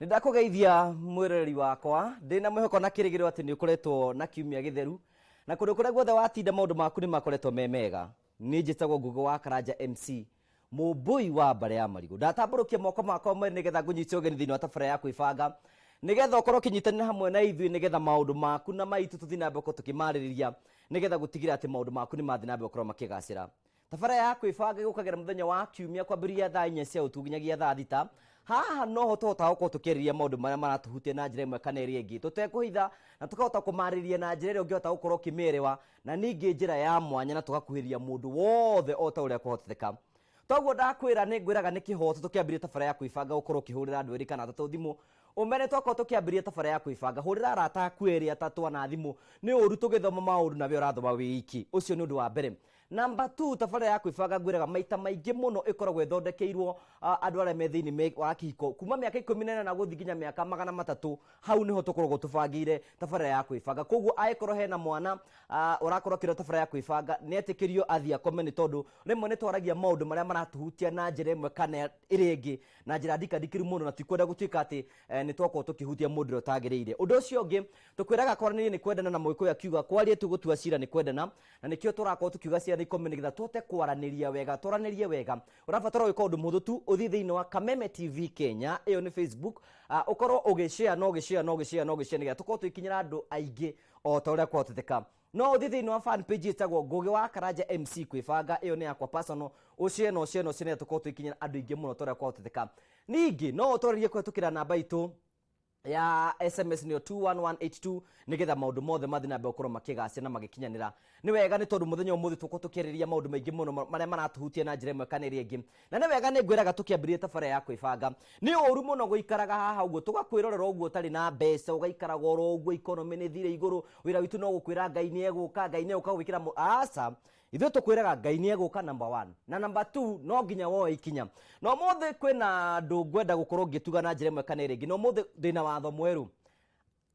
Nĩndakũgeithia mwĩroreri wakwa ndĩna mwĩhoko na kĩrĩgĩrĩro atĩ nĩ ũkoretwo na kiumia gĩtheru na kũndũ kũrĩa guothe watinda maũndũ maku nĩ makoretwo me mega. Niĩ njĩtagwo Ngũgĩ wa Karanja MC, mũmbũi wa mbarĩ ya marigũ. Ndatambũrũkia moko makwa merĩ nĩgetha ngũnyite ũgeni thĩinĩ wa tabarĩra ya kwĩbanga nĩgetha ũkorwo ũkĩnyitanĩra hamwe na ithuĩ nĩgetha maũndũ maku na maitũ tũthiĩ na mbere gũkorwo tũkĩmarĩrĩria nĩgetha gũtigĩrĩra atĩ maũndũ maku nĩ mathiĩ na mbere gũkorwo makĩgacĩra. Tabarĩra ya kwĩbanga ĩgũkagĩra mũthenya wa Kiumia kwambĩrĩria thaa inya cia ũtukũ nginyagia thaa thita. Haha noho tũhotaga gũkorwo tũkĩarĩrĩria maũndũ marĩa maratũhutia na njĩra ĩmwe kana ĩrĩa ĩngĩ tũtekũhitha, na tũkahota kũmarĩrĩria na njĩra ĩrĩa ũngĩhota gũkorwo ũkĩmĩerewa na ningĩ njĩra ya mwanya na tũgakuhĩrĩria mũndũ wothe o ta ũrĩa kwahoteka. Toguo ndakwĩra nĩ ngwĩraga nĩ kĩhoto tũkĩambĩrĩria tabarĩra ya kwĩbanga gũkorwo ũkĩhũrĩra andũ erĩ kana atatũ thimũ ũmere twakorwo tũkĩambĩrĩria tabarĩra ya kwĩbanga hũrĩra arata aku erĩ atatũ ana thimũ nĩ ũru tũgĩthoma maũndũ na we ũrathoma wĩ iki. Ũcio nĩ ũndũ wa mbere. Number two, tabarĩra ya kwĩbanga ngwĩraga maita maingĩ mũno ĩkoragwo ĩthondekeirwo andũ arĩa me thĩinĩ wa kĩhiko kuma mĩaka 18 gũthiĩ nginya mĩaka 300 hau nĩho tũkoragwo tũbangĩire tabarĩra ya kwĩbanga. Koguo angĩkorwo hena mwana ũrakorwo akĩrora tabarĩra ya kwĩbanga nĩ etĩkĩrio athiĩ akome nĩ tondũ rĩmwe nĩ twaragia maũndũ marĩa maratũhutia na njĩra ĩmwe kana ĩrĩa ĩngĩ na njĩra ndikandikĩru mũno na tikwenda gũtuĩka atĩ nĩ twakorwo tũkĩhutia mũndũ ũrĩa ũtagĩrĩire. Ũndũ ũcio ũngĩ tũkwĩraga kwaranĩria nĩ kwendana na Mũgĩkũyũ akiuga kwaria tu gũtua cira nĩ kwendana na nĩkĩo tũrakorwo tũkiuga ciana ikome nĩgetha tũhote kwaranĩria wega twaranĩrie wega. Ũrabatara gwĩka ũndũ mũhũthũ tu ũthiĩ thĩinĩ wa Kameme TV Kenya ĩyo nĩ Facebook ũkorwo ũgĩ share na ũgĩ share na ũgĩ share na ũgĩ share nĩgetha tũkorwo tũgĩkinyĩra andũ aingĩ o ta ũrĩa kwahoteteka. No ũthiĩ thĩinĩ wa fan page ĩtagwo Ngũgĩ wa Karanja MC kwĩbanga ĩyo nĩ yakwa personal ũ share na ũ share na ũ share nĩgetha tũkorwo tũgĩkinyĩra andũ aingĩ mũno ta ũrĩa kwahoteteka. Ningĩ no ũtwarĩrie kũhetũkĩra namba itũ ya SMS nĩyo 21182 nĩgetha maũndũ mothe mathiĩ na mbere gũkorwo makĩgacĩra na magĩkinyanĩra. Nĩ wega nĩ tondũ mũthenya ũmũthĩ tũkorwo tũkĩarĩrĩria maũndũ maingĩ mũno marĩa maratũhutia na njĩra ĩmwe kana ĩrĩa ĩngĩ. Na nĩ wega nĩ ngwĩraga tũkĩambĩrĩria tabarĩra ya kwĩbanga. Nĩ ũru mũno gũikaraga haha ũguo tũgakwĩrorera ũguo ũtarĩ na mbeca ũgaikaraga oro ũguo economy nĩ ĩthire igũrũ wĩra witũ no gũkwĩra Ngai nĩ egũka Ngai nĩ egũka gwĩkĩra aca. Ithuĩ tũkwĩraga Ngai nĩ egũka number one na number two no nginya woe ikinya. Na ũmũthĩ kwĩna andũ ngwenda gũkorwo ngĩtuga na njĩra ĩmwe kana ĩrĩa ĩngĩ na ũmũthĩ ndĩna watho mwerũ.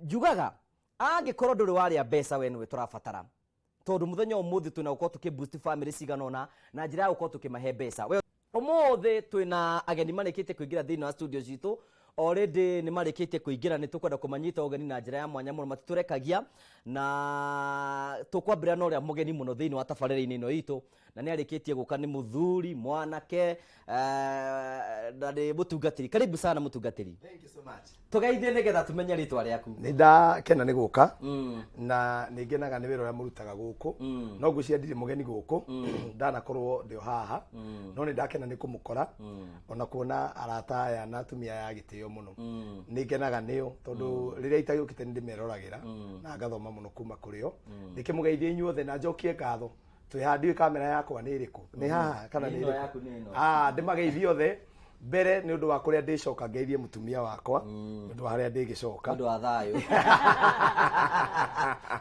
Njugaga angĩkorwo ndũrĩ warĩa mbeca we nĩwe tũrabatara tondũ mũthenya ũmũthĩ twĩna gũkorwo tũkĩ boost family cigana ũna na njĩra ya gũkorwo tũkĩmahe mbeca. We Ũmũthĩ twĩna ageni marĩkĩtie kũingĩra thĩinĩ wa studio citũ already nĩ marĩkĩtie kũingĩra nĩ tũkwenda kũmanyita ũgeni na njĩra ya mwanya mũno matitũrekagia na tũkwambĩrĩra na ũrĩa mũgeni mũno thĩinĩ wa tabarĩra-inĩ ĩno itũ na nĩ arĩkĩtie gũka nĩ mũthuri mwanake na nĩ mũtungatĩri. Karibu sana mũtungatĩri. Thank you so much. Tũgeithie nĩgetha tũmenye rĩtwa rĩaku. Nĩ ndakena nĩ gũka na nĩ ngenaga nĩ wĩra ũrĩa mũrutaga gũkũ no ngwĩciria ndirĩ mũgeni gũkũ ndanakorwo ndĩ o haha no nĩ ndakena nĩ kũmũkora ona kuona arata aya na atumia aya a gĩtĩo mũno nĩ ngenaga nĩo tondũ rĩrĩa itagĩũkĩte nĩ ndĩmeroragĩra na ngathoma mũno kuma kũrĩ o ndĩkĩmũgeithie inyuothe na njokie ngatho twĩ haha ndiũĩ kamera yakwa nĩ ĩrĩkũ nĩ haha kana nĩ Ĩno ĩrĩkũ yaku nĩ ĩno. Ah, ndĩmageithie othe mbere nĩ ũndũ wa kũrĩa ndĩcoka ngeithie mũtumia wakwa nĩ ũndũ wa harĩa ndĩgĩcoka Ũndũ wa thayũ.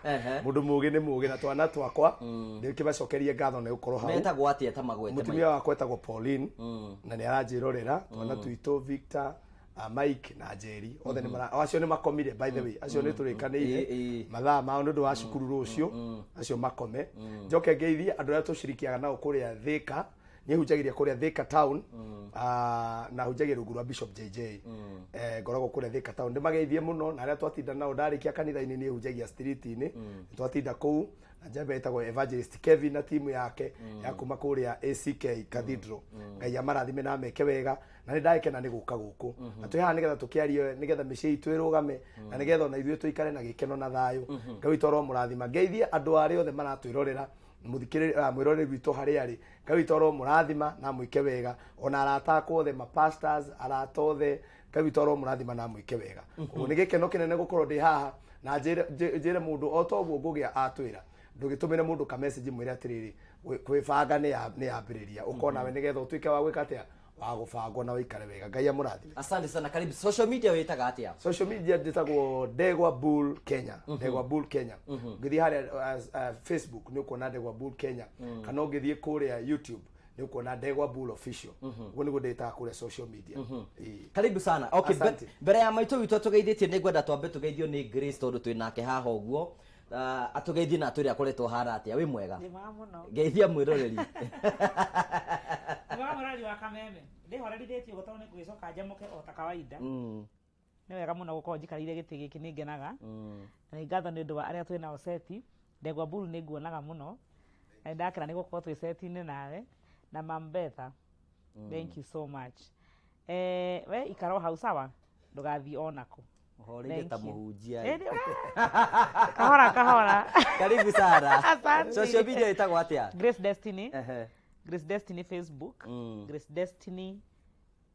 Ehe. mũndũ mũgĩ nĩ mũgĩ na twana twakwa ndĩkĩmacokerie ngatho nĩ gũkorwo hau Metagwo atĩa ta magwete mũtumia wakwa etagwo Pauline na nĩ aranjĩrorera twana twitũ Victor Mike na Njeri othe nĩ mara acio nĩ makomire by the way acio nĩ tũrĩkanĩire Ĩ, ĩ. mathaa mao nĩ ũndũ wa cukuru rũciũ acio makome njoke ngeithie andũ arĩa tũcirikiaga nao kũrĩa Thika niĩ hunjagĩria kũrĩa Thika town na hunjagia rungu rwa Bishop JJ ngoragwo kũrĩa Thika town ndĩmageithie mũno na arĩa twatinda nao ndarĩkia kanitha-inĩ niĩ hunjagia street-inĩ nĩ twatinda kũu na njamba ĩtagwo Evangelist Kevin na timu yake ya kuma kũrĩa ACK Cathedral Ngai amarathime na ameke wega na nĩ ndagĩkena nĩ gũka gũkũ na twĩ haha nĩgetha tũkĩarie nĩgetha mĩciĩ itũ ĩrũgame na nĩgetha ona ithuĩ tũikare na gĩkeno na thayũ Ngai witũ aromũrathima ngeithie andũ arĩa othe maratwĩrorera mũthikĩrĩria mwĩroreri witũ harĩa arĩ Ngai witũ aromũrathima na amwĩke wega ona arata akwa othe ma pastors arata othe Ngai witũ aromũrathima na amwĩke wega koguo nĩ gĩkeno kĩnene gũkorwo ndĩ haha na njĩre njĩre mũndũ o ta ũguo ngũgĩa atwĩra ndũgĩtũmĩre mũndũ ka message mwĩre atĩrĩrĩ kwĩbanga nĩ yambĩrĩria ũkona we nĩgetha ũtuĩke wa gwĩka atĩa wa gũbangwo na ũikare wega Ngai amũrathime. Asante sana, karibu. Social media wĩtaga atĩa? Social media njĩtagwo Ndegwa Bull Kenya Ndegwa Bull Kenya ũngĩthiĩ harĩa Facebook nĩ ũkuona Ndegwa Bull Kenya kana ũngĩthiĩ kũrĩa YouTube nĩ ũkuona Ndegwa Bull Official ũguo nĩguo ndĩtaga kũrĩa social media. Ĩĩ. Karibu sana. Okay, Asante. mbere ya maitũ witũ atũgeithĩtie nĩ ngwenda twambe tũgeithio nĩ Grace tondũ twĩ nake haha ũguo. Atũgeithie na atwĩre akoretwo hana atĩa. Wĩ mwega? Ndĩ mwega mũno. Ngeithia mwĩroreri. Ndĩ mwega mwĩroreri wa Kameme. Ndĩhorerithĩtie ũguo tondũ nĩ ngũgĩcoka njamũke o ta kawaida. Nĩ Nĩ wega mũno gũkorwo njikarĩire gĩtĩ gĩkĩ, nĩ ngenaga. Na nĩ ngatho nĩ ũndũ wa arĩa twĩ nao seti. Ndegwa Mburu nĩ nguonaga mũno. Na nĩ ndakena nĩ gũkorwo twĩ seti-inĩ nawe. Na Mam Betha, thank you so much. We ikara o hau sawa, ndũgathiĩ onakũ. Ũhoreire ta Thank you. mũhunjia. Kahora kahora. Karibu sana. Asante. Social media ĩtagwo atĩa? Grace Destiny. Grace Destiny Facebook, Grace Destiny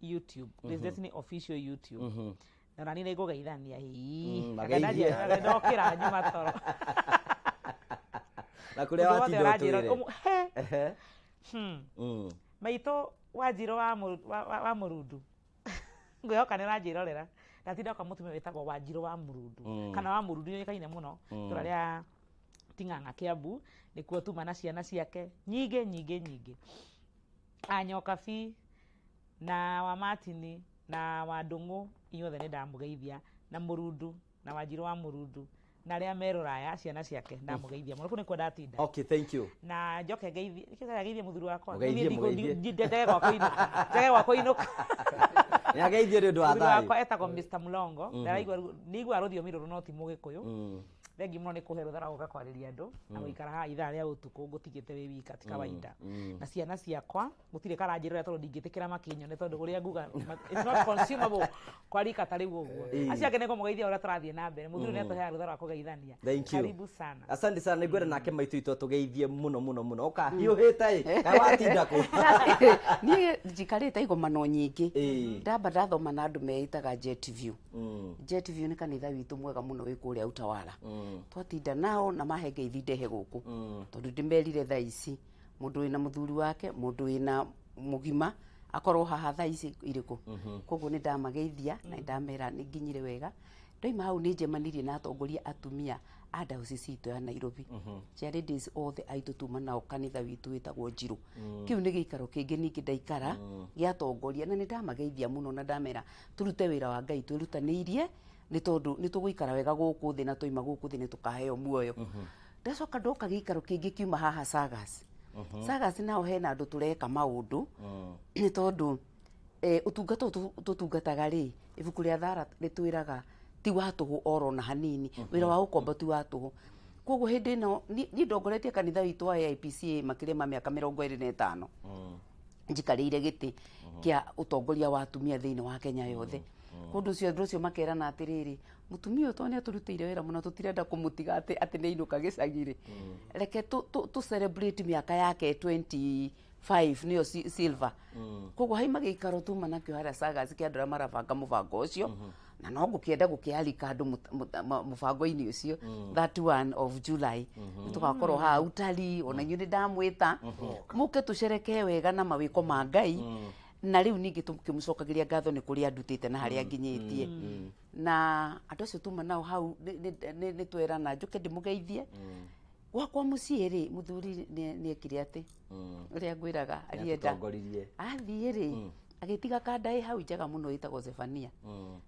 YouTube, Grace Destiny official YouTube. Na nani nĩ ngũgeithania hii. Mageithie. Ndokĩra nyuma toro. Na kũrĩa Ũndũ wothe watinda ũranjĩra, ũtwĩre. he. Maitũ Wanjirũ wa Mũrundu. Ngwĩhoka nĩ ũranjĩrorera. Ndatinda kwa mũtumia wĩtagwo Wanjirũ wa Mũrundu. Kana wa Mũrundu nĩoĩkaine mũno. Itũra rĩa Ting'ang'a Kiambu nĩkuo tuma na ciana ciake nyingĩ nyingĩ nyingĩ. Anyokabi na wa Martini na wa Ndung'u inyuothe nĩ ndamũgeithia, na Mũrundu na Wanjirũ wa Mũrundu na arĩa me rũraya ciana ciake ndamũgeithia mũno. Kũu nĩkuo ndatinda. Okay, thank you. Na njoke ngeithie, nĩkĩo ngeithie mũthuri wakwa. Mũgeithie, Niĩ mũgeithie. njage gwa kũinũka. Njage gwa kũinũka. Nĩ ageithio nĩ ũndũ wa Mũthuri thayũ. wakwa etagwo Mr. Mulongo. Ndaraigua nĩiguaga rũthiomi rũrũ no ti Mũgĩkũyũ. Thengi mũno nĩ kũhe rũtha rwa gũka kwarĩria andũ na gũikara haha ithaa rĩa ũtukũ ngũtigĩte wĩ wika ti kawaida. Na ciana ciakwa gũtirĩ karanjĩrora tondũ ndingĩtĩkĩra makĩnyone tondũ ũrĩa nguga it's not consumable kwa rika ta rĩu ũguo. Acio angĩ nĩngũmũgeithia ũrĩa tũrathiĩ na mbere. Mũthuri nĩ atũheaga rũtha rwa kũgeithania. Thank you. Karibu sana. Asante sana, nĩngwenda nake maitũ itũ atũgeithie mũno mũno mũno. Ũka hiũhĩte ĩ, kaĩ watinda kũ? Niĩ njikarĩte igomano nyingĩ. Ndamba ndathoma na andũ meĩtaga Jet View. Jet View nĩ kanitha witũ mwega mũno wĩ kũrĩa Utawala. Twatinda nao na mahe ngeithi ndehe gũkũ. Tondũ ndĩmerire thaa ici mũndũ wĩna mũthuri wake, mũndũ wĩna mũgima akorwo haha thaa ici irĩkũ. Koguo nĩ ndamageithia na nĩ ndamera nĩ nginyire wega. Ndoima hau nĩ njemanirie na atongoria atumia a diocese itũ ya Nairobi. Cia ladies othe aitũ tuma nao kanitha witũ wĩtagwo Njirũ. Kĩu nĩ gĩikaro kĩngĩ ningĩ ndaikara gĩa atongoria na nĩ ndamageithia mũno na ndamera tũrute wĩra wa Ngai twĩrutanĩirie nĩ tondũ nĩ tũgũikara wega gũkũ thĩ na twaima gũkũ thĩ nĩ tũkaheo muoyo. Ndacoka ndoka gĩikaro kĩngĩ kiuma haha Sagas. Sagas nao hena andũ tũreka maũndũ nĩ tondũ ũtungata ũyũ tũtungataga rĩ, ibuku rĩa Thara rĩtwĩraga ti wa tũhũ oro na hanini, wĩra wa ũkombo ti wa tũhũ. Koguo hĩndĩ ĩno niĩ ndongoretie kanitha witũ wa AIPCA makĩria ma mĩaka 25. Njikarĩire gĩtĩ kĩa ũtongoria wa atumia thĩinĩ wa Kenya yothe. Kũndũ ũcio andũ acio makerana atĩrĩrĩ, mũtumia ũyũ tondũ nĩ atũrutĩire wĩra mũno tũtirenda kũmũtiga atĩ nĩ ainũka gĩcagi rĩ. Reke tũ celebrate mĩaka yake 25 nĩyo silver. Koguo haima gĩikaro tuma nakĩo harĩa Sagas kĩa andũ arĩa marabanga mũbango ũcio. Na no ngũkĩenda gũkĩarika andũ mũbango-inĩ ũcio 31 of July. Nĩtũgakorwo haha utalii, ona inyuĩ nĩndamwĩta. Mũke tũcerekee wega na mawĩko ma Ngai. Na rĩu ningĩ tũkĩmũcokagĩria ngatho nĩ kũrĩa andutĩte na harĩa nginyĩtie. Na andũ acio tuma nao hau nĩ twerana njũke ndĩmũgeithie. Gwakwa mũciĩ rĩ, mũthuri nĩ ekire atĩ ũrĩa ngwĩraga arienda. Nĩatũtongoririe. Athiĩ rĩ, agĩtiga kanda ĩ hau njega mũno ĩtagwo Zefania.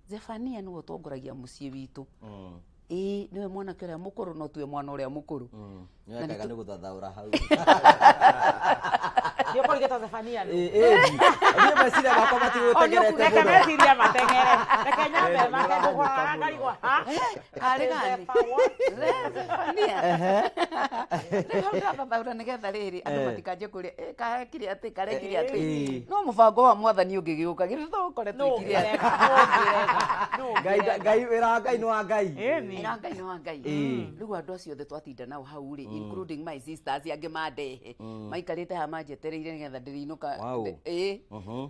Zefania nĩwe ũtongoragia mũciĩ witũ. Ĩĩ nĩwe mwanake ũrĩa mũkũrũ no tuwe mwana ũrĩa mũkũrũ. Nĩwekaga nĩ gũthathaũra hau. Nĩ ũkũrigĩtwo Zefania nũ? Ĩ, ĩ, niĩ meciria makwa matigũtengerete Reke mũno. meciria mateng'ere. Reke nyambe make nĩũrahanyũka ngũkũrora mũno. ngarigwo, ha? Karĩ gani? Zefa what? Zefania. Rĩu hau ndathathaũra nĩgetha rĩrĩ andũ matikanjie kũria karekire atĩ karekire atĩ. No mũbango wa mwathani ũngĩgĩũka githĩ to ũkore Nũ twĩkire atĩ. ũngĩrega, nũ ũngĩrega, nũ Ngai ũngĩrega. Ngai wĩra wa Ngai nĩ wa Ngai. Ĩni. Wĩra wa Ngai nĩ wa Ngai. Rĩu andũ acio othe twatinda nao hau rĩ, including my sisters angĩ mandehe. Maikarĩte haha manjetereire nĩgetha ndĩrĩinũka. Wow.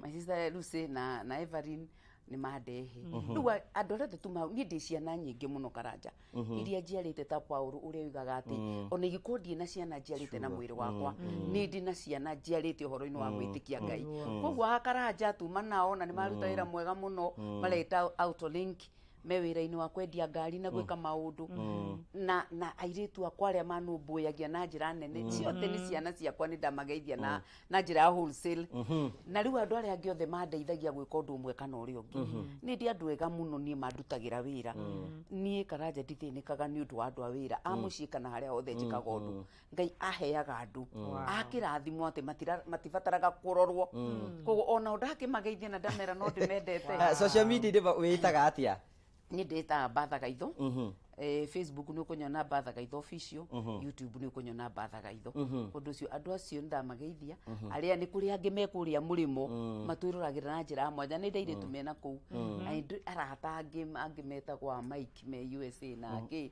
My sister Lucy na Evelyn nĩ mandehe. Rĩu andũ arĩa othe tuma hau, niĩ ndĩ ciana nyingĩ mũno Karanja. Iria njiarĩte ta Paul ũrĩa oigaga atĩ ona ingĩkorwo ndirĩ na ciana njiarĩte na mwĩrĩ wakwa, nĩ ndĩ na ciana njiarĩte ũhoro-inĩ wa gwĩtĩkia Ngai. Koguo haha Karanja tuma nao na nĩ maruta wĩra mwega mũno, mareta Autolink me wĩra-inĩ wa kwendia ngari na gwĩka maũndũ. Na airĩtu akwa arĩa manũmbũyagia na njĩra nene, ciothe nĩ ciana ciakwa, nĩ ndamageithia na njĩra ya wholesale. Na rĩu andũ arĩa angĩ othe mandeithagia gwĩka ũndũ ũmwe kana ũrĩa ũngĩ. Nĩ ndĩ andũ ega mũno niĩ mandutagĩra wĩra. Niĩ Karanja ndithĩnĩkaga nĩ ũndũ wa andũ a wĩra, a mũciĩ kana harĩa hothe njĩkaga ũndũ. Ngai aheaga andũ akĩrathimwo atĩ matibataraga kũrorwo. Koguo ona ndakĩmageithia na ndamera no ndĩmendete. Social media wĩtaga atĩa? Niĩ ndĩtaga Mbatha Gaitho. Facebook nĩ ũkũnyona Mbatha Gaitho official, YouTube nĩ ũkũnyona Mbatha Gaitho. Ũndũ ũcio andũ acio nĩ ndamageithia, arĩa nĩ kũrĩ angĩ me kũrĩa mũrĩmo matwĩroragĩra na njĩra ya mwanya, nĩ ndairĩtu mena kũu na nĩ arata angĩ angĩ metagwo a Mike me USA na angĩ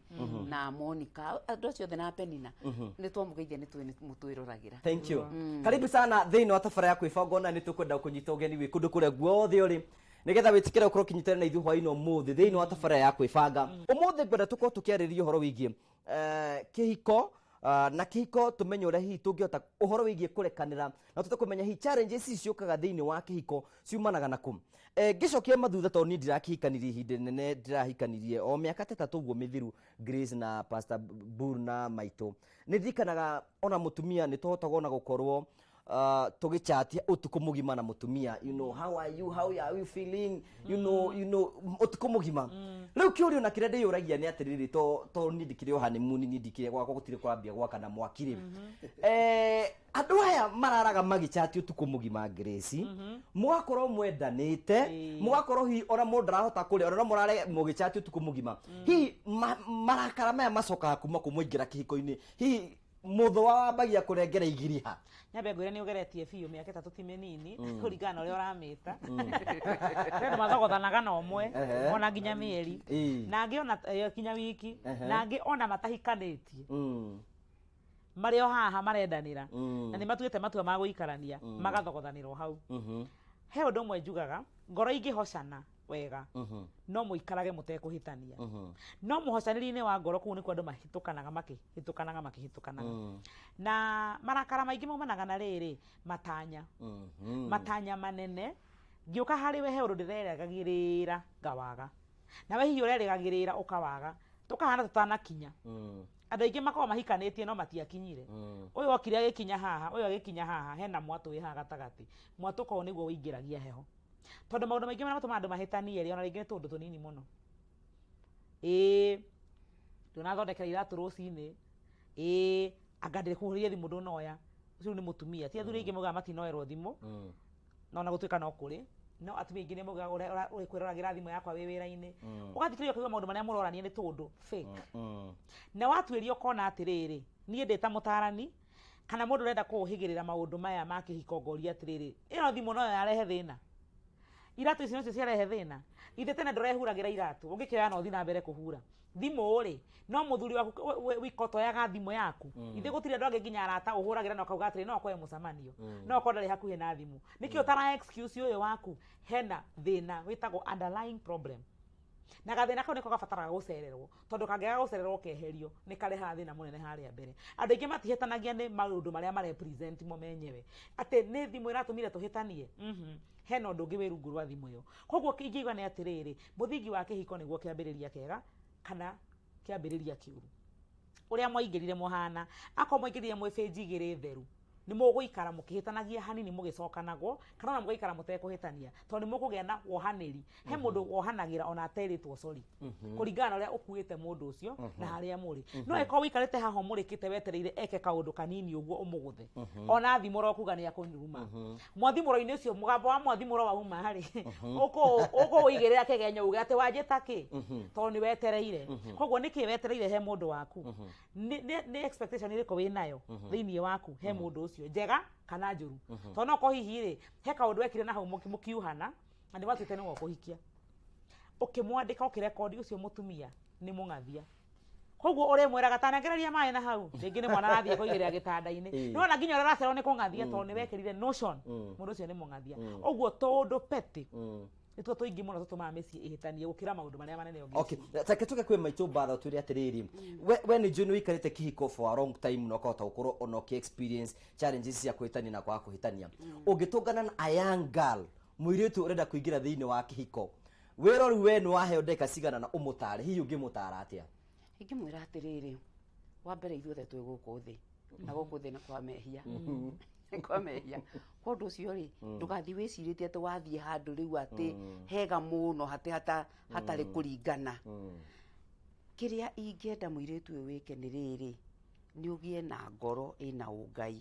na Monica, andũ acio othe na Penina, nĩ twamũgeithia, nĩ tũĩ nĩ mũtwĩroragĩra. Thank you. Karibu sana thĩinĩ wa tabara ya kwĩbanga, ona nĩ tũkwenda kũnyita ũgeni wĩ kũndũ kũrĩa guothe ũrĩ, nĩgetha wĩtĩkĩre ũkorwo ũkĩnyitanĩra na ithuĩ hwaĩ-inĩ ũmũthĩ thĩinĩ wa tabara ya kwĩbanga. Ũmũthĩ ngwenda tũkorwo tũkĩarĩrĩria ũhoro wĩgiĩ kĩhiko, na kĩhiko tũmenye ũrĩa hihi tũngĩhota ũhoro wĩgiĩ kũrekanĩra, na tũhote kũmenya hihi challenges ici ciũkaga thĩinĩ wa kĩhiko ciumanaga na kũ. Ngĩcokia mathutha, tondũ niĩ ndirakĩhikanirie ihinda inene, ndĩrahikanirie o mĩaka ta 3 ũguo mĩthiru, Grace na Pastor Bur na maitũ, nĩ ndirikanaga ona mũtumia nĩ tũhotaga ona gũkorwo tũgĩchatia ũtukũ mũgima na mũtumia, how are you, how are you feeling, ũtukũ mũgima. Rĩu kĩũria ona kĩrĩa ndĩyũragia nĩ atĩrĩrĩ, to niĩ ndikĩrĩ o honeymoon, niĩ ndikĩrĩ gwakwa gũtirĩ kwambia gwakana mwaki rĩ, andũ aya mararaga magĩchati ũtukũ mũgima, Grace, mũgakorwo mwendanĩte, mũgakorwo hihi ona mũndũ ndarahota kũrĩa, ona no mũrare mũgĩchati ũtukũ mũgima, hihi marakara maya macokaga kuma kũ mwaingĩra kĩhiko-inĩ? Hihi mũthũa wambagia kũrengera igiri ha? Nyambe ngwĩre nĩ ũgeretie biũ, mĩaka 3 ti mĩnini kũringana na ũrĩa ũramĩta. Kwĩ andũ mathogothanaga na ũmwe ona nginya mĩeri, na angĩ ona nginya wiki, na angĩ ona matahikanĩtie, marĩ o haha marendanĩra na nĩ matuĩte matua ma gũikarania, magathogothanĩrwo hau. He ũndũ ũmwe njugaga, ngoro ingĩhocana wega no mũikarage mũtekũhĩtania, no mũhocanĩri-inĩ wa ngoro kũu nĩkuo andũ mahĩtũkanaga, makĩhĩtũkanaga, makĩhĩtũkanaga, na marakara maingĩ maumanaga na rĩrĩ matanya, matanya manene. Ngĩũka harĩ we he ũndũ ndĩrerĩgagĩrĩra ngawaga, nawe hihi ũrerĩgagĩrĩra ũkawaga, tũkahana tũtanakinya. Andũ aingĩ makoragwo mahikanĩtie no matiakinyire. Ũyũ okire agĩkinya haha, ũyũ agĩkinya haha, hena mwatũ wĩ haha gatagatĩ. Mwatũka ũyũ nĩguo ũingĩragia heho, tondũ maũndũ maingĩ marĩa matũmaga andũ mahĩtanie rĩ, ona rĩngĩ nĩ tũũndũ tũnini mũno. Ĩĩ, ndũnathondekera iratũ rũcinĩ, ĩĩ, anga ndĩkũhũrĩire thimũ ndũnoya. Ũcio nĩ mũtumia. Ti athuri aingĩ maugaga matinoerwo thimũ, no ona gũtuĩka no kũrĩ, no atumia aingĩ nĩ maugaga ũrĩa ũrĩkwĩroragĩra thimũ yakwa wĩ wĩra-inĩ, ũgathikĩrĩria ũkaigua maũndũ marĩa mũrorania nĩ tũndũ fake. Na watuĩria ũkona atĩrĩrĩ, niĩ ndĩ ta mũtarani kana mũndũ ũrenda kũũhĩgĩrĩra maũndũ maya ma kĩhiko, ngoria atĩrĩrĩ, ĩno thimũ noyo yarehe thĩna, iratũ ici nocio ciarehe thĩna? Ithe tene ndũrehuragĩra iratũ, ũngĩkĩoya na ũthiĩ na mbere kũhura thimũ rĩ, no mũthuri waku wika ũtoyaga thimũ yaku? Ithe gũtirĩ andũ angĩ nginya arata ũhũragĩra na ũkauga atĩrĩ, no akoe mũcemanio, no akorwo ndarĩ hakuhĩ na thimũ? Nĩkĩ ũtara excuse ũyũ waku? Hena thĩna wĩtagwo underlying problem, na gathĩna kau nĩko gabataraga gũcererwo, tondũ kangĩaga gũcererwo keherio nĩ karehaga thĩna mũnene harĩa mbere. Andũ aingĩ matihĩtanagia nĩ maũndũ marĩa marepresent mo menyewe, atĩ nĩ thimũ ĩratũmire tũhĩtanie. Hena ũndũ ũngĩ wĩ rungu rwa thimũ ĩyo. Koguo ingĩiga nĩ atĩrĩrĩ, mũthingi wa kĩhiko nĩguo kĩambĩrĩria kĩega kana kĩambĩrĩria kĩũru, ũrĩa mwaingĩrire mũhana. Akorwo mwaingĩrire mwĩ bĩnji igĩrĩ theru, nĩ mũgũikara mũkĩhĩtanagia hanini mũgĩcokanagwo, kana ona mũgaikara mũtekũhĩtania, tondũ nĩ mũkũgĩa na wohanĩri. He mũndũ wohanagĩra ona aterĩtwo sorry, kũringana na ũrĩa ũkuĩte mũndũ ũcio na harĩa mũrĩ. No ĩkorwo ũikarĩte haha ũmũrĩkĩte, wetereire eke kaũndũ kanini ũguo ũmũgũthe, ona thimũro ũkuga nĩ akũruma. Mwathimũro-inĩ ũcio, mũgambo wa mwathimũro wauma rĩ, ũkũũigĩrĩra kĩgenyo uge atĩ wanjĩta kĩ, tondũ nĩ wetereire. Koguo nĩkĩ wetereire he mũndũ waku? Nĩ expectation ĩrĩkũ wĩ nayo thĩinĩ waku he mũndũ ũcio, njega kana njũru? Tondũ no korwo hihi rĩ, he kaũndũ wekire na hau mũkiuhana na nĩ watuĩte nĩwe ũkũhikia, ũkĩmwandĩka, ũkĩrekondi ũcio mũtumia nĩ mũng'athia, koguo ũrĩmwĩraga tanengereria maĩ na hau, rĩngĩ nĩ mwana arathiĩ kũigĩrĩra gĩtanda-inĩ. Nĩwona nginya ũrĩa ũracererwo nĩ kũng'athia, tondũ nĩ wekĩrire notion mũndũ ũcio nĩ mũng'athia. Ũguo tũũndũ petty nĩtuo tũingĩ mũno tũtũmaga mĩciĩ ĩhĩtanie gũkĩra maũndũ marĩa manene ũngĩciria. Okay, take tuke kwĩ maitũ mbatha, twĩre atĩrĩrĩ, we nĩ njũĩ nĩ ũikarĩte kĩhiko for a long time na ũkahota gũkorwo ona ũkĩ experience challenges cia kũhĩtania na kwaga kũhĩtania. Ũngĩtũngana na a young girl, mũirĩtu ũrenda kũingĩra thĩinĩ wa kĩhiko, wĩra rĩu we nĩ waheo ndagĩka cigana na ũmũtare, hihi ũngĩmũtara atĩa? Ingĩmwĩra atĩrĩrĩ, wa mbere ithuothe twĩ gũkũ thĩ, na gũkũ thĩ nĩ kwa mehia, nĩ kwa mehia. Kwa ũndũ ũcio rĩ, ndũgathiĩ wĩcirĩtie atĩ wathiĩ handũ rĩu atĩ hega mũno hatĩ hatarĩ kũringana. Kĩrĩa ingĩenda mũirĩtu ũyũ wĩke nĩ rĩrĩ, nĩ ũgĩe na ngoro ĩna ũngai,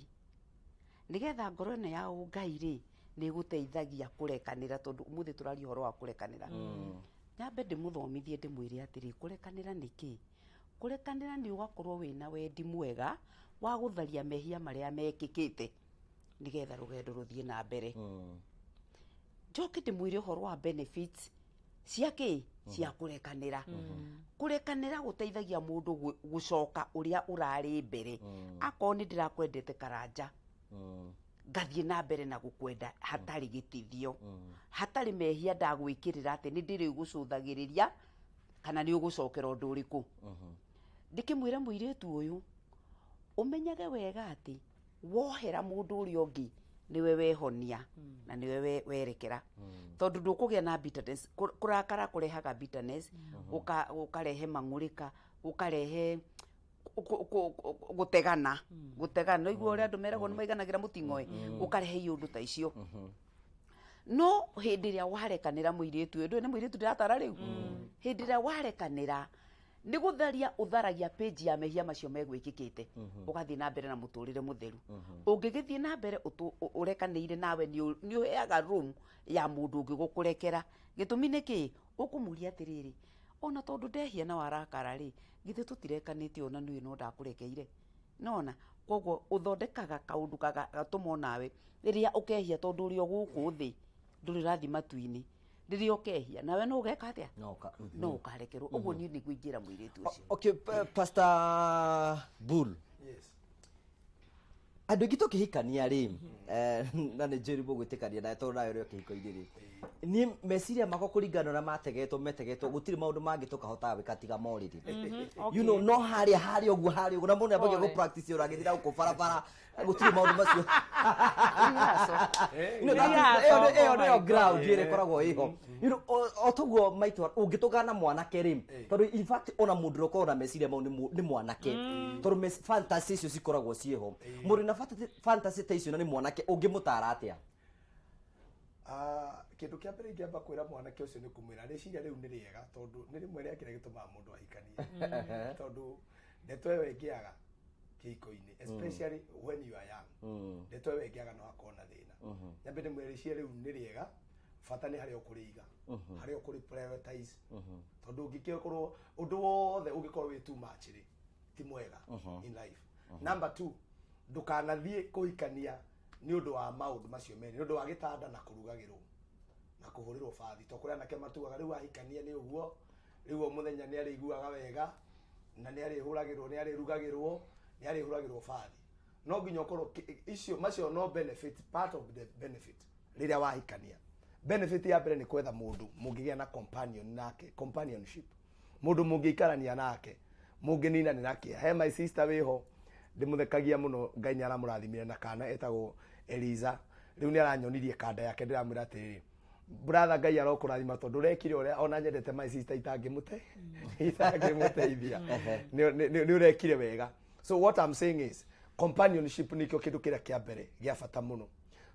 nĩgetha ngoro ĩno ya ũngai rĩ, nĩ ĩgũteithagia kũrekanĩra, tondũ ũmũthĩ tũraria ũhoro wa kũrekanĩra. Nyambe ndĩmũthomithie ndĩmwĩre atĩrĩ, kũrekanĩra nĩ kĩ? Kũrekanĩra nĩ ũgakorwo wĩna wendi mwega wa gũtharia mehia marĩa mekĩkĩte nĩgetha rũgendo rũthiĩ na mbere. Njoke ndĩmwĩre ũhoro wa benefits cia kĩ? Cia kũrekanĩra. Kũrekanĩra gũteithagia mũndũ gũcoka ũrĩa ũrarĩ mbere. Akorwo nĩ ndĩrakwendete Karanja, ngathiĩ na mbere na gũkwenda hatarĩ gĩtithio, hatarĩ mehia ndagwĩkĩrĩra atĩ nĩ ndĩrĩgũcũthagĩrĩria kana nĩ ũgũcokera ũndũ ũrĩkũ. Ndĩkĩmwĩre mũirĩtu ũyũ, ũmenyage wega atĩ wohera mũndũ ũrĩa ũngĩ nĩwe wehonia na nĩwe werekera, tondũ ndũkũgĩa na bitterness. Kũrakara kũrehaga bitterness, gũkarehe mang'ũrĩka, gũkarehe gũtegana, gũtegana no igua ũrĩa andũ meragwo nĩ maiganagĩra mũting'oe, gũkarehe iũndũ ta icio. No hĩndĩ ĩrĩa warekanĩra mũirĩtu ũyũ, ndũĩ nĩ mũirĩtu ndĩratara rĩu, hĩndĩ ĩrĩa warekanĩra nĩ gũtharia ũtharagia page ya mehia macio megwĩkĩkĩte, ũgathiĩ na mbere na mũtũrĩre mũtheru. Ũngĩgĩthiĩ na mbere ũrekanĩire nawe, nĩ ũheaga room ya mũndũ ũngĩ gũkũrekera. Gĩtũmi nĩ kĩĩ? Ũkũmũria atĩrĩrĩ, ona tondũ ndehia na warakara rĩ, githĩ tũtirekanĩte ona niĩ no ndakũrekeire? Nona koguo ũthondekaga kaũndũ gatũma onawe rĩrĩa ũkehia, tondũ ũrĩ o gũkũ thĩ, ndũrĩ ũrathiĩ matu-inĩ, rĩrĩa ũkehia nawe no ũgeka atĩa? No No ũkarekerwo. Ũguo niĩ nĩguo ingĩra mũirĩtu ũcio. Okay, Pastor Bull. Yes. Andũ aingĩ tũkĩhikania rĩ, na nĩ njũĩ mũgwĩtĩkania nawe tondũ nawe ũrĩ o kĩhiko-inĩ rĩ, niĩ meciria makwa kũringana na ũrĩa mategetwo metegetwo, gũtirĩ maũndũ mangĩ tũkahotaga gwĩka tiga morĩrĩ. No harĩa harĩa ũguo, harĩa ũguo, na mũndũ nĩambagia Pole. gũ practice ũragĩthiĩ na gũkũ barabara, gũtirĩ maũndũ macio. Rehearsal, Ĩyo oh my nĩyo God. ground ĩrĩa ĩkoragwo ĩho. O toguo maitũ ũngĩtũgana mwanake rĩ, tondũ in fact ona mũndũ ũrĩa ũkoragwo na meciria mau nĩ mwanake, tondũ fantasy icio cikoragwo ciĩho. Mũndũ na fantasy ta icio na nĩ mwanake, ũngĩmũtara atĩa? Kĩndũ kĩa mbere ingĩamba kwĩra mwanake ũcio nĩ kũmwĩra rĩciria rĩu nĩ rĩega, tondũ nĩ rĩmwe rĩa kĩrĩa gĩtũmaga mũndũ ahikanie, tondũ ndeto ĩyo ĩngĩaga kĩhiko-inĩ, especially when you are young, ndeto ĩyo ĩngĩaga no hakorwo na thĩna. Nyambe ndĩmwĩre rĩciria rĩu nĩ rĩega, bata nĩ harĩa ũkũrĩiga, harĩa ũkũrĩ prioritize, tondũ ũngĩkorwo ũndũ wothe ũngĩkorwo wĩ too much rĩ, ti mwega in life. Number two, ndũkanathiĩ kũhikania nĩ ũndũ wa maũndũ macio merĩ, nĩ ũndũ wa gĩtanda na kũrugagĩrwo na kũhũrĩrwo bathi, to kũrĩ anake matuaga rĩu ahikania nĩ ũguo, rĩu o mũthenya nĩ arĩiguaga wega na nĩ arĩhũragĩrwo, nĩ arĩrugagĩrwo, nĩ arĩhũragĩrwo bathi. No nginya ũkorwo icio macio no benefit, part of the benefit rĩrĩa wahikania. Benefit ya mbere nĩ kwetha mũndũ mũngĩgĩa na companion nake, companionship, mũndũ mũngĩikarania nake, mũngĩninanĩra kĩa. He my sister wĩho ndĩmũthekagia mũno, Ngai nĩ aramũrathimire na kana etagwo Eliza. Rĩu nĩ aranyonirie kanda yake, ndĩramwĩra atĩrĩrĩ, brother, Ngai arokũrathima tondũ ũrekire ũrĩa ona nyendete my sister itangĩmũteithia, nĩ ũrekire wega. So what I'm saying is companionship nĩkĩo kĩndũ kĩrĩa kĩa mbere gĩa bata mũno,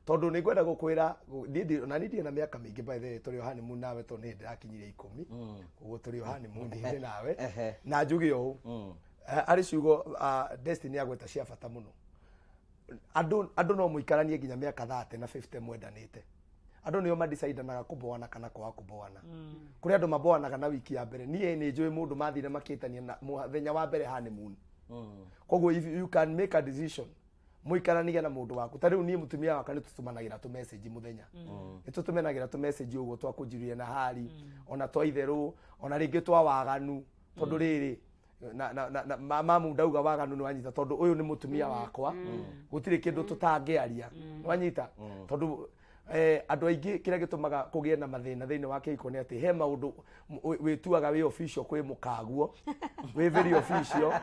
tondũ nĩ ngwenda gũkwĩra ona niĩ ndirĩ na mĩaka mĩingĩ, by the way, tũrĩ o honeymoon nawe, tondũ nĩ ndĩrakinyirie 10, koguo tũrĩ o honeymoon ndĩ nawe. Na njuge ũũ, arĩ ciugo Destiny agweta cia bata mũno. Andũ no mũikaranie nginya mĩaka 30 na 50 mwendanĩte. Andũ nĩo madecide-anaga kũboana kana kwaga kũboana. Kũrĩ andũ maboanaga na wiki ya mbere. Niĩ nĩ njũĩ mũndũ mathire makĩtania na mũthenya wa mbere honeymoon. Koguo if you can make a decision mũikaranie na mũndũ waku, ta rĩu niĩ mũtumia wakwa nĩ tũtũmanagĩra tũ message mũthenya, nĩ tũtũmanagĩra tũ message ũguo twa kũnjiruria na hari, ona twa itherũ, ona rĩngĩ twa waganu, tondũ rĩrĩ na mamu ndauga waganu nĩ wanyita, tondũ ũyũ nĩ mũtumia wakwa, gũtirĩ kĩndũ tũtangĩaria, nĩ wanyita, tondũ andũ aingĩ kĩrĩa gĩtũmaga kũgĩe na mathĩna thĩinĩ wa kĩhiko nĩ atĩ he maũndũ wĩtuaga wĩ official kwĩ mũkaguo, wĩ very official,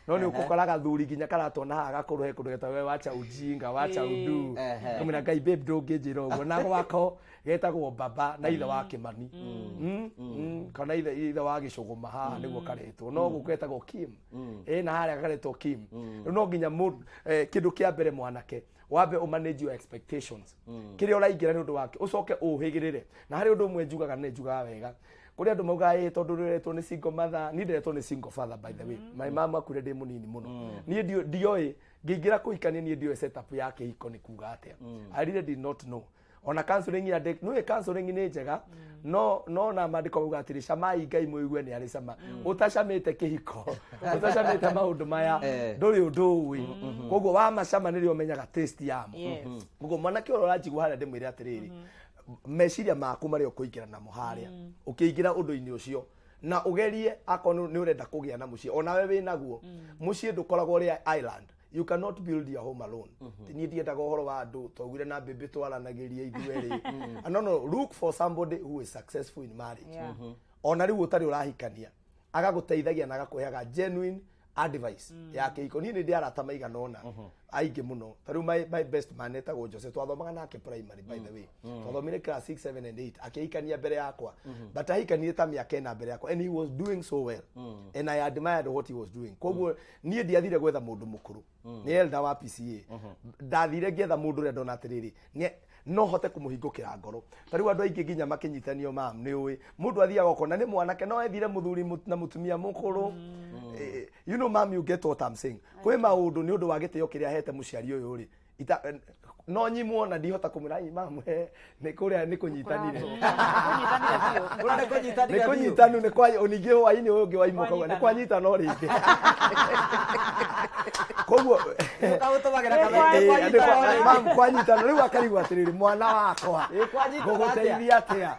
no nĩ ũgũkora gathuri nginya karatona haha gakũrũ, he kũndũ getagwo we wacha ujinga, wacha udu. Kamwĩra Ngai, babe, ndũngĩnjĩra ũguo na gwako getagwo baba na ithe wa Kĩmani, kana ithe wa Gĩcũgũma haha nĩguo karetwo, no gũkũ getagwo Kim, ĩ na harĩa karetwo Kim. Rĩu no nginya kĩndũ kĩa mbere, mwanake, wambe ũ manage your expectations, kĩrĩa ũraingĩra nĩ ũndũ wake, ũcoke ũhĩgĩrĩre. Na harĩ ũndũ ũmwe njugaga, nĩ njugaga wega, kũrĩ andũ maugaga ĩ tondũ ũreretwo nĩ single mother. Niĩ nderetwo nĩ single father, by the way. My mom akuire ndĩ mũnini mũno. Niĩ ndioĩ ngĩingĩra kũhikania, niĩ ndioĩ setup ya kĩhiko nĩ kuga atĩa. I really did not know. Ona counseling ya nĩ counseling nĩ njega, no na maandĩko mauga atĩrĩ, camai Ngai mũigue nĩ arĩ cama. Ũtacamĩte kĩhiko, ũtacamĩte maũndũ maya, ndũrĩ ũndũ ũĩ. Koguo wamacama nĩrĩo ũmenyaga taste yamo. Koguo mwanake ũrĩa ũranjigua harĩa, ndĩmwĩre atĩrĩrĩ, meciria maku marĩa ũkũingĩra namo harĩa ũkĩingĩra ũndũ-inĩ ũcio, na ũgerie akorwo nĩ ũrenda kũgĩa na mũciĩ, onawe wĩ naguo mũciĩ ndũkoragwo ũrĩ island. You cannot build your home alone. Ti niĩ ndiendaga ũhoro wa andũ twaugire na mbĩmbĩ twaranagĩria ithuerĩ. No, look for somebody who is successful in marriage, ona rĩu ũtarĩ ũrahikania, agagũteithagia na agakũheaga genuine advice ya kĩhiko. Niĩ nĩ ndĩ arata maigana ũna aingĩ mũno. Ta rĩu my best man etagwo Jose, twathomaga nake primary, by the way. Twathomire class 6, 7 and 8. Akĩhikania mbere yakwa, but ahikanie ta mĩaka 4 mbere yakwa, and he was doing so well and I admired what he was doing. Koguo niĩ ndiathire gwetha mũndũ mũkũrũ, nĩ elder wa PCA. Ndathire ngĩetha mũndũ ũrĩa ndona atĩrĩrĩ, no hote kũmũhingũkĩra ngoro. Ta rĩu andũ aingĩ nginya makĩnyitanio, mam, nĩ ũĩ mũndũ athiaga ũkona nĩ mwanake no ethire mũthuri na mũtumia mũkũrũ. You know, mam, you get what I'm saying. Kwĩ maũndũ nĩ ũndũ wa gĩtĩo kĩrĩa ahete mũciari ũyũ rĩ, no nyimwo na ndihota kũmwĩra, "Ai, mam, nĩ kũrĩa nĩ kũnyitanire." Kũnyitanire biũ. Kũrĩa nĩ kũnyitanire Nĩ biũ. kũnyitanu, nĩ kwa ningĩ hwainĩ ũyũ ũngĩ waimũka ũguo, nĩ kwanyitana o rĩngĩ. Koguo Ũkamũtũmagĩra Nĩ kameme, kwanyitana o rĩngĩ. Mam, kwanyitana rĩu akarigwo atĩrĩrĩ, mwana wakwa, Ĩ, kwanyitana ngũgũteithia atĩa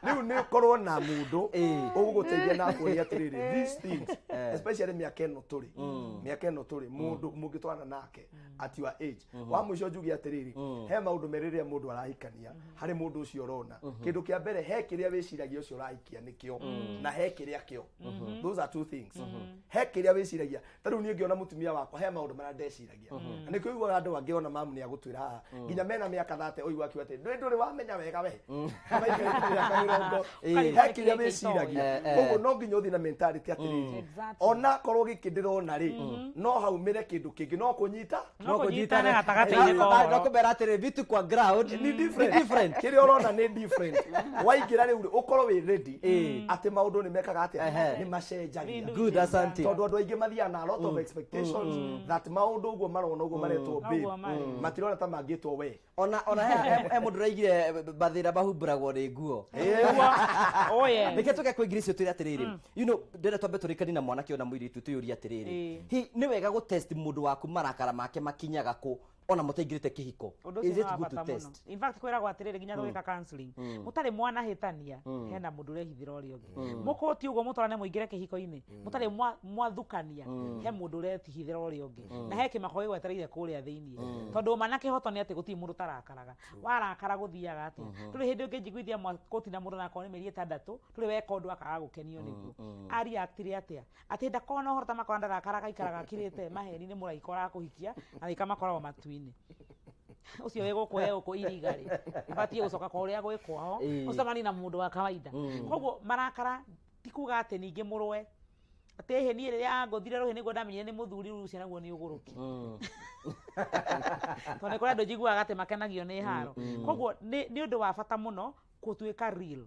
rĩu? Nĩ ũkorwo na mũndũ ũgũgũteithia na akuonia atĩrĩrĩ, these things, especially mĩaka ĩno tũrĩ, mũndũ mũngĩtwarana nake at your age. Wa mũico njuge atĩrĩrĩ, he maũndũ merĩ rĩrĩa mũndũ arahikania harĩ mũndũ ũcio ũrona. Kĩndũ kĩa mbere, he kĩrĩa wĩciragia ũcio ũrahikia nĩkĩo, na he kĩrĩa kĩo. Those are two things. He kĩrĩa wĩciragia. Ta rĩu niĩ ngĩona mũtumia wakwa, he maũndũ marĩa ndeciragia, na nĩkĩo ũiguaga andũ angĩ ona mamu nĩ agũtwĩra haha, nginya mena mĩaka 30, ũigua akiuga atĩ ndũrĩ wamenya wega we maikarĩte mĩaka 40. He kĩrĩa wĩciragia. Koguo no nginya ũthiĩ na mentality atĩrĩrĩ, ona korwo gĩkĩ ndĩrona rĩ, no haumĩre kĩndũ kĩngĩ, no kũnyita. No kũnyitane gatagatĩ-inĩ No ka ũhoro. kũmera atĩrĩ, vitu kwa ground Nĩ different. Nĩ different. Kĩrĩa ũrona nĩ different. Waingĩra rĩu rĩ, ũkorwo wĩ ready atĩ maũndũ nĩ mekaga atĩa, nĩ macenjagia. Good, asante. Tondũ andũ aingĩ mathiaga na a lot of expectations that maũndũ ũguo marona, ũguo maretwo babe, Ũguo marĩ. matirona ta mangĩtwo we. Ona he mũndũ ũraigire mathĩna mahumbũragwo nĩ nguo. Oh yes. Reke tũke kwĩ ngiri icio, twĩre atĩrĩrĩ, ndĩrenda twambe tũrĩkanie na mwanake ona mũirĩtu, twĩyũrie atĩrĩrĩ, hi nĩ wega gũtest mũndũ waku marakara make makinyaga kũ ona mũtaingĩrĩte kĩhiko? Ũndũ ũcio Is nĩ it wa good to bata mũno. test? In fact, kwĩragwo atĩrĩrĩ, nginya tũgĩka counseling, mũtarĩ mwanahĩtania, hena mũndũ ũrehithĩra ũrĩa ũngĩ. Mũkũti ũguo mũtwarane mũingĩre kĩhiko-inĩ, mũtarĩ mwathukania, he mũndũ ũretihithĩra ũrĩa ũngĩ, na he kĩmako gĩgwetereire kũrĩa thĩiniĩ, tondũ ũma na kĩhoto nĩ atĩ gũtirĩ mũndũ ũtarakaraga. Warakara gũthiaga atĩa? Ndũrĩ hĩndĩ ũngĩnjiguithia mwakũti na mũndũ nakorwo nĩ mĩeri 6 ndũrĩ weka ũndũ akaga gũkenio nĩguo. Ariactire atĩa atĩ ndakorwo na ũhoro ta makora ndarakara, gaikaraga akirĩte? Maheni nĩ mũraika ũrakũhikia, araika makoragwo matu-inĩ. Ũcio wĩ gũkũ, e gũkũ iriga rĩ, abatiĩ gũcoka kwa ũrĩa gwĩ kwao, ũcemanie na mũndũ wa kawaida. Koguo marakara ti kuga atĩ ningĩ mũrũe atĩ hĩ niĩ rĩrĩa angũthire rũhĩ nĩguo ndamenyire nĩ mũthuri. Rĩu ũcio naguo nĩ ũgũrũki, tondũ nĩ kũrĩ andũ njiguaga atĩ makenagio nĩ haro. Koguo nĩ ũndũ wa bata mũno gũtuĩka real.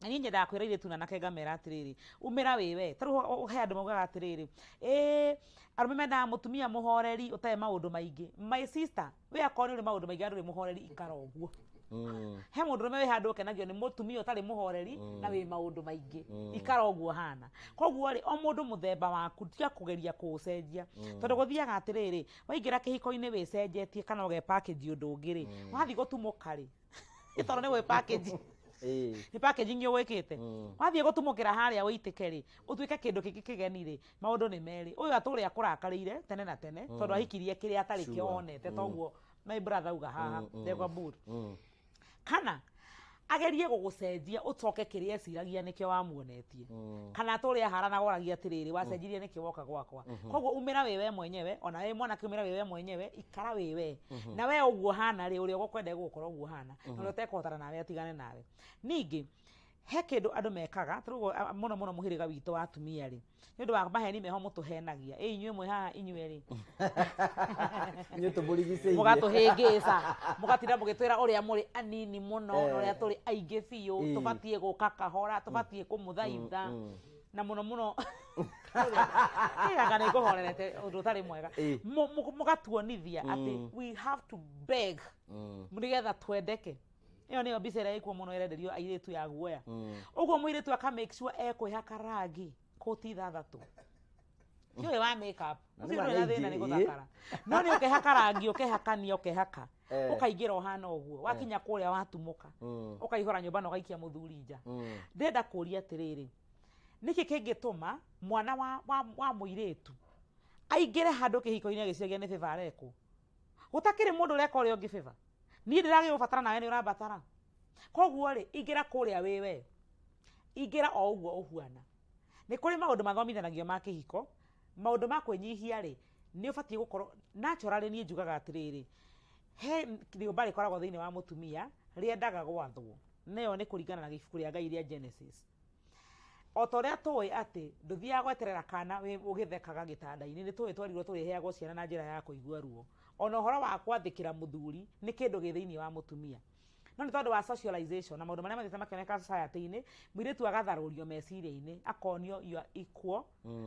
Na niĩ nyendaga kwĩra airĩtu na anake, ngamera atĩrĩrĩ, umĩra wĩ we. Ta rĩu he andũ maugaga atĩrĩrĩ, ĩ arũme mendaga mũtumia mũhoreri ũtarĩ maũndũ maingĩ. My sister, we akorwo nĩ ũrĩ maũndũ maingĩ na ndũrĩ mũhoreri, ikara ũguo. He mũndũrũme wĩ handũ ũkenagio nĩ mũtumia ũtarĩ mũhoreri na wĩ maũndũ maingĩ. Ikara ũguo hana. Koguo rĩ, o mũndũ mũthemba waku, tiga kũgeria kũũcenjia, tondũ gũthiaga atĩrĩrĩ, waingĩra kĩhiko-inĩ wĩcenjetie kana ũge package ũndũ ũngĩ rĩ, wathiĩ gũtumũka rĩ, tondũ nĩ gwĩ package, nĩ packaging ũgwĩkĩte, wathiĩ gũtumũkĩra harĩa ũitĩke rĩ, ũtuĩke kĩndũ kĩngĩ kĩgeni rĩ, maũndũ nĩ merĩ. Ũyũ atũrĩa akũrakarĩire tene na tene, tondũ ahikirie kĩrĩa atarĩ kĩo onete. Toguo my brother auga haha, ndegwa mburu, kana agerie gũgũcenjia ũcoke kĩrĩa eciragia nĩkĩo wamuonetie, kana atũrĩa aharanaga oragia atĩrĩrĩ, wacenjirie nĩkĩ woka gwakwa? Koguo umĩra wĩ we mwenyewe. Ona wĩ mwanake, umĩra wĩ we mwenyewe, ikara wĩ we na we ũguo hana rĩ, ũrĩa ũgũkwenda gũgũkorwo ũguo hana, na ũrĩa ũtekũhotana nawe atigane nawe. Ningĩ he kĩndũ andũ mekaga tarĩu mũno mũno mũhĩrĩga witũ wa atumia rĩ, nĩ ũndũ wa maheni meho mũtũhenagia. Ĩ inyuĩ mwĩ haha inyuĩ rĩ, Inyuĩ tũmũrigicĩirie. Mũgatũhĩngĩca, mũgatinda mũgĩtwĩra ũrĩa mũrĩ anini mũno na ũrĩa tũrĩ aingĩ biũ, tũbatiĩ gũka kahora, tũbatiĩ kũmũthaitha na mũno mũno. Anga nĩ ngũhorerete ũndũ ũtarĩ mwega. Mũgatuonithia atĩ we have to beg nĩgetha twendeke. Ĩyo nĩyo mbica ĩrĩa ĩkuo mũno ĩrenderio airĩtu ya guoya. Ũguo mũirĩtu aka make sure ekwĩhaka rangi kũti ithathatũ. Tiũĩ wa make up. Na Ũcio nĩ ndũrĩ na thĩna maingĩ, nĩ gũthakara. No nĩ ũkehaka rangi, ũkehakania, ũkehaka. Eh. Ũkaingĩra ũhana ũguo. Wakinya kũrĩa watumũka. Ũkaihũra nyũmba na ũgaikia mũthuri nja. Ndĩrenda kũria atĩrĩrĩ, nĩkĩ kĩngĩtũma mwana wa mũirĩtu aingĩre handũ kĩhiko-inĩ agĩciragia nĩ favor arekwo? Gũtakĩrĩ mũndũ ũreka ũrĩa ũngĩ favor. Niĩ ndĩragĩgũbatara nawe nĩ ũrambatara. Koguo rĩ, ingĩra kũrĩa wĩ we. Ingĩra o ũguo ũhuana. Nĩ kũrĩ maũndũ mathomithanagio ma kĩhiko, maũndũ ma kwĩnyihia rĩ, nĩ ũbatiĩ gũkorwo, naturally niĩ njugaga atĩrĩrĩ, he rĩũmba rĩkoragwo thĩinĩ wa mũtumia, rĩendaga gwathwo. Na ĩyo nĩ kũringana na ibuku rĩa Ngai rĩa Genesis. O ta ũrĩa tũĩ atĩ ndũthiaga gweterera kana ũgĩthekaga gĩtanda-inĩ, nĩ tũĩ twerirwo tũrĩheagwo ciana na njĩra ya kũigua ruo. Ona ũhoro wa gwathĩkĩra mũthuri nĩ kĩndũ gĩ thĩinĩ wa mũtumia. No nĩ tondũ wa socialization na maũndũ marĩa mathiĩte makĩoneka society-inĩ, mũirĩtu agatharũrio meciria-inĩ, akonio you are equal,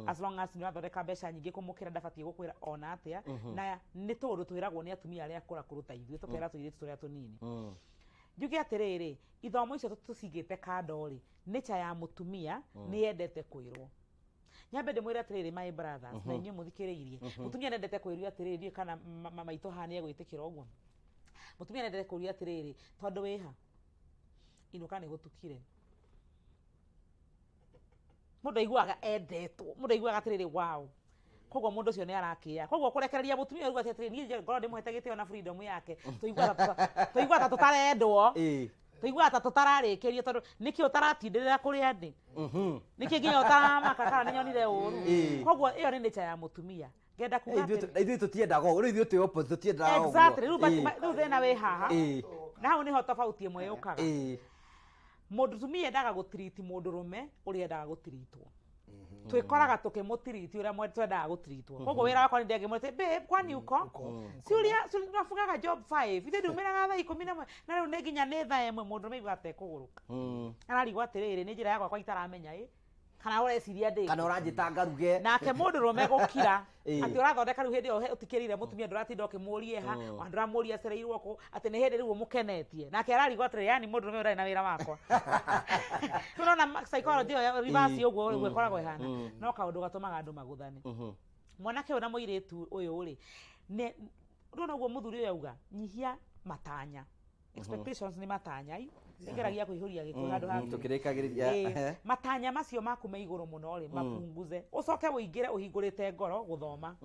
as long as nĩ ũrathondeka mbeca nyingĩ kũmũkĩra ndabatiĩ gũkwĩra ona atĩa. Na nĩ tũũndũ twĩragwo nĩ atumia arĩa akũrakũrũ ta ithuĩ, tũkera tũirĩtu tũrĩa tũnini. Njuge atĩrĩrĩ, ithomo icio tũcigĩte kando rĩ, nature ya mũtumia nĩ yendete kwĩrwo. Nyambe ndĩmwĩre atĩrĩrĩ my brothers, na inyuĩ mũthikĩrĩirie. Mũtumia nĩendete kwĩrio atĩrĩrĩ, ndiũĩ kana maitũ haha nĩegwĩtĩkĩra ũguo. Mũtumia nĩendete kũrio atĩrĩrĩ, tondũ wĩha, inũka nĩ gũtukire. Mũndũ aiguaga endetwo, mũndũ aiguaga atĩrĩrĩ, wow. Koguo mũndũ ũcio nĩ arakĩya. Koguo kũrekereria mũtumia ũyũ atĩrĩrĩ, niĩ ngorwo ndĩmũhete gĩtĩo na freedom yake, tũiguaga ta tũtarendwo. Tũiguaga ta tũtararĩkĩrio tondũ nĩkĩ ũtaratindĩrĩra kũrĩa ndĩ? Nĩkĩ nginya ũtaramaka kana nĩnyonire ũru? Koguo ĩyo nĩ nature ya mũtumia. Ngenda kuga atĩrĩ- Ithuĩ tũtiendaga ũguo, rĩu ithuĩ twĩ opposite, tũtiendaga ũguo. Exactly. Rĩu rĩu thĩna wĩ haha. Na hau nĩho tofauti ĩmwe yũkaga. Mũtumia endaga gũtiriti mũndũrũme ũrĩa endaga gũtiritwo. Twĩkoraga tũkĩmũtiriti ũrĩa twendaga gũtiritwo. Koguo wĩra wakwa nĩ ndĩangĩmwĩra atĩ, babe, kwani uko? Si ũrĩa, si ũrabugaga job 5. Ithuĩ ndiumĩraga thaa ikũmi na ĩmwe. Na rĩu nĩ nginya nĩ thaa ĩmwe mũndũrũme aiguaga ta ekũgũrũka. Ararigwo atĩrĩrĩ, nĩ njĩra ya gwakwa itaramenya ĩ. Kana ũreciria ndĩ. Kana ũranjĩta ngaruge. Nake mũndũrũme gũkira. Atĩ ũrathondeka rĩu hĩndĩ ĩyo ũtikĩrire mũtumia ndũratinda ũkĩmũria ha, ona ndũramũria acereirwo kũ, atĩ nĩ hĩndĩ rĩu ũmũkenetie. Nake ararigwo atĩrĩ, yani mũndũrũme ũyũ ndarĩ na wĩra wakwa. Rĩu nona psychology ĩyo ya reverse ũguo ũguo ĩkoragwo ĩhana. No kaũndũ gatũmaga andũ magũthane. Mwanake ũyũ na mũirĩtu ũyũ rĩ, nĩ ndona ũguo mũthuri ũyũ auga, nyihia matanya. Expectations nĩ matanya, ai. Nĩngeragia kũihũria gĩkũyũ handũ ha Tũkĩrĩkagĩrĩria. Matanya macio maku me igũrũ mũno rĩ, mapunguze. Ũcoke ũingĩre ũhingũrĩte ngoro gũthoma.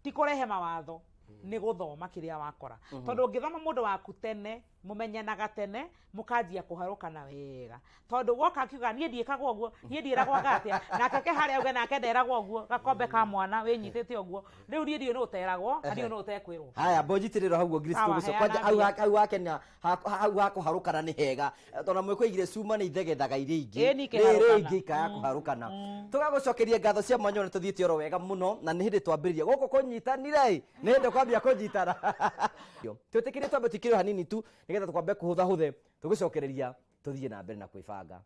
Ti kũrehe mawatho, nĩ gũthoma kĩrĩa wakora. Tondũ ũngĩthoma mũndũ waku tene, mũmenyanaga tene, mũkanjia kũharũkana wega. Tondũ woka akiuga niĩ ndiĩkaga ũguo, niĩ ndiĩragwo anga atĩa, nake ke harĩa auge nake nderagwo ũguo, gakombe ka mwana wĩnyitĩte ũguo. Rĩu niĩ ndiũĩ nũ ũteragwo, na ndiũĩ nũ ũtekwĩrwo. Haya, mbonjitĩrĩro hau ũguo, Grace, Sawa, tũgũcoka. heana Kwanja, mbia. hau hakenya, hau ha kũharũkana nĩ hega. Tondũ mwĩkũ oigire cuma nĩ ithegethaga iria ingĩ. Ĩĩ, nĩ Rĩrĩ ikĩharũkana. ingĩ ikaya kũharũkana. Tũgagũcokeria ngatho cia mwanya, nĩ tũthiĩte oro wega mũno, na nĩ hĩndĩ twambĩrĩria. Gũkũ kũnyitanire ĩ, nĩ hĩndĩ kwambia kũnyitana. Twĩtĩkĩrie twambe tũikĩre hanini tu, nĩgetha twambe kũhũthahũthe, tũgĩcokereria tũthiĩ na mbere na kwĩbanga.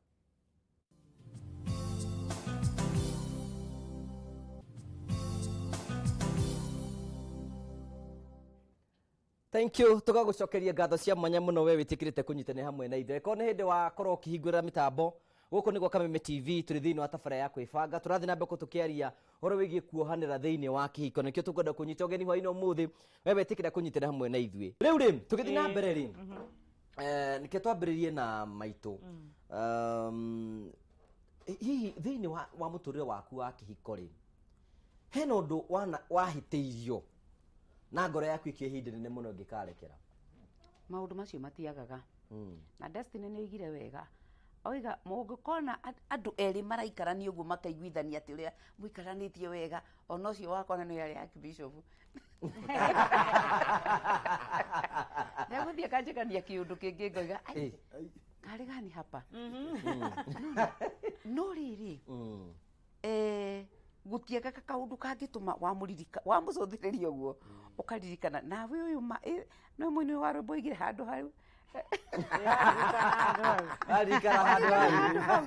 Thank you. Tũgagũcokeria ngatho cia mwanya mũno we wĩtĩkĩrĩte kũnyitanĩra hamwe na ithuĩ. Korwo nĩ hĩndĩ wakorwo ũkĩhingũra mĩtambo, gũkũ nĩ gwa Kameme TV, tũrĩ thĩinĩ wa tabarĩra ya kwĩbanga. Tũrathiĩ na mbere tũkĩaria ũhoro wĩgiĩ kuohanĩra thĩinĩ wa kĩhiko. Nĩkĩo tũkwenda kũnyita ũgeni hwaĩ-inĩ ũmũthĩ, we wetĩkĩra kũnyitanĩra hamwe na ithuĩ. Rĩu rĩ, tũgĩthiĩ na mbere rĩ, nĩkĩo twambĩrĩrie na maitũ. Hihi thĩinĩ wa mũtũrĩre waku wa kĩhiko rĩ, hena ũndũ wahĩtĩirio na ngoro yaku ĩkĩoya ihinda inene mũno ĩngĩkarekera? Maũndũ macio matiagaga. Na Destiny nĩ oigire wega. Oiga mũngĩkona andũ erĩ maraikarania ũguo makaiguithania atĩ ũrĩa mũikaranĩtie wega, ona ũcio wakwa na nĩ arĩ Archbishop. Ndegũthiĩ akanjĩkania kĩũndũ kĩngĩ ngoiga, ai, karĩ gani hapa? No rĩrĩ, gũtiagaga kaũndũ kangĩtũma wamũcũthĩrĩria ũguo, ũkaririkana nawe ũyũ ma, no mũini wa rwĩmbo oigire handũ hau, Arikara handũ hau.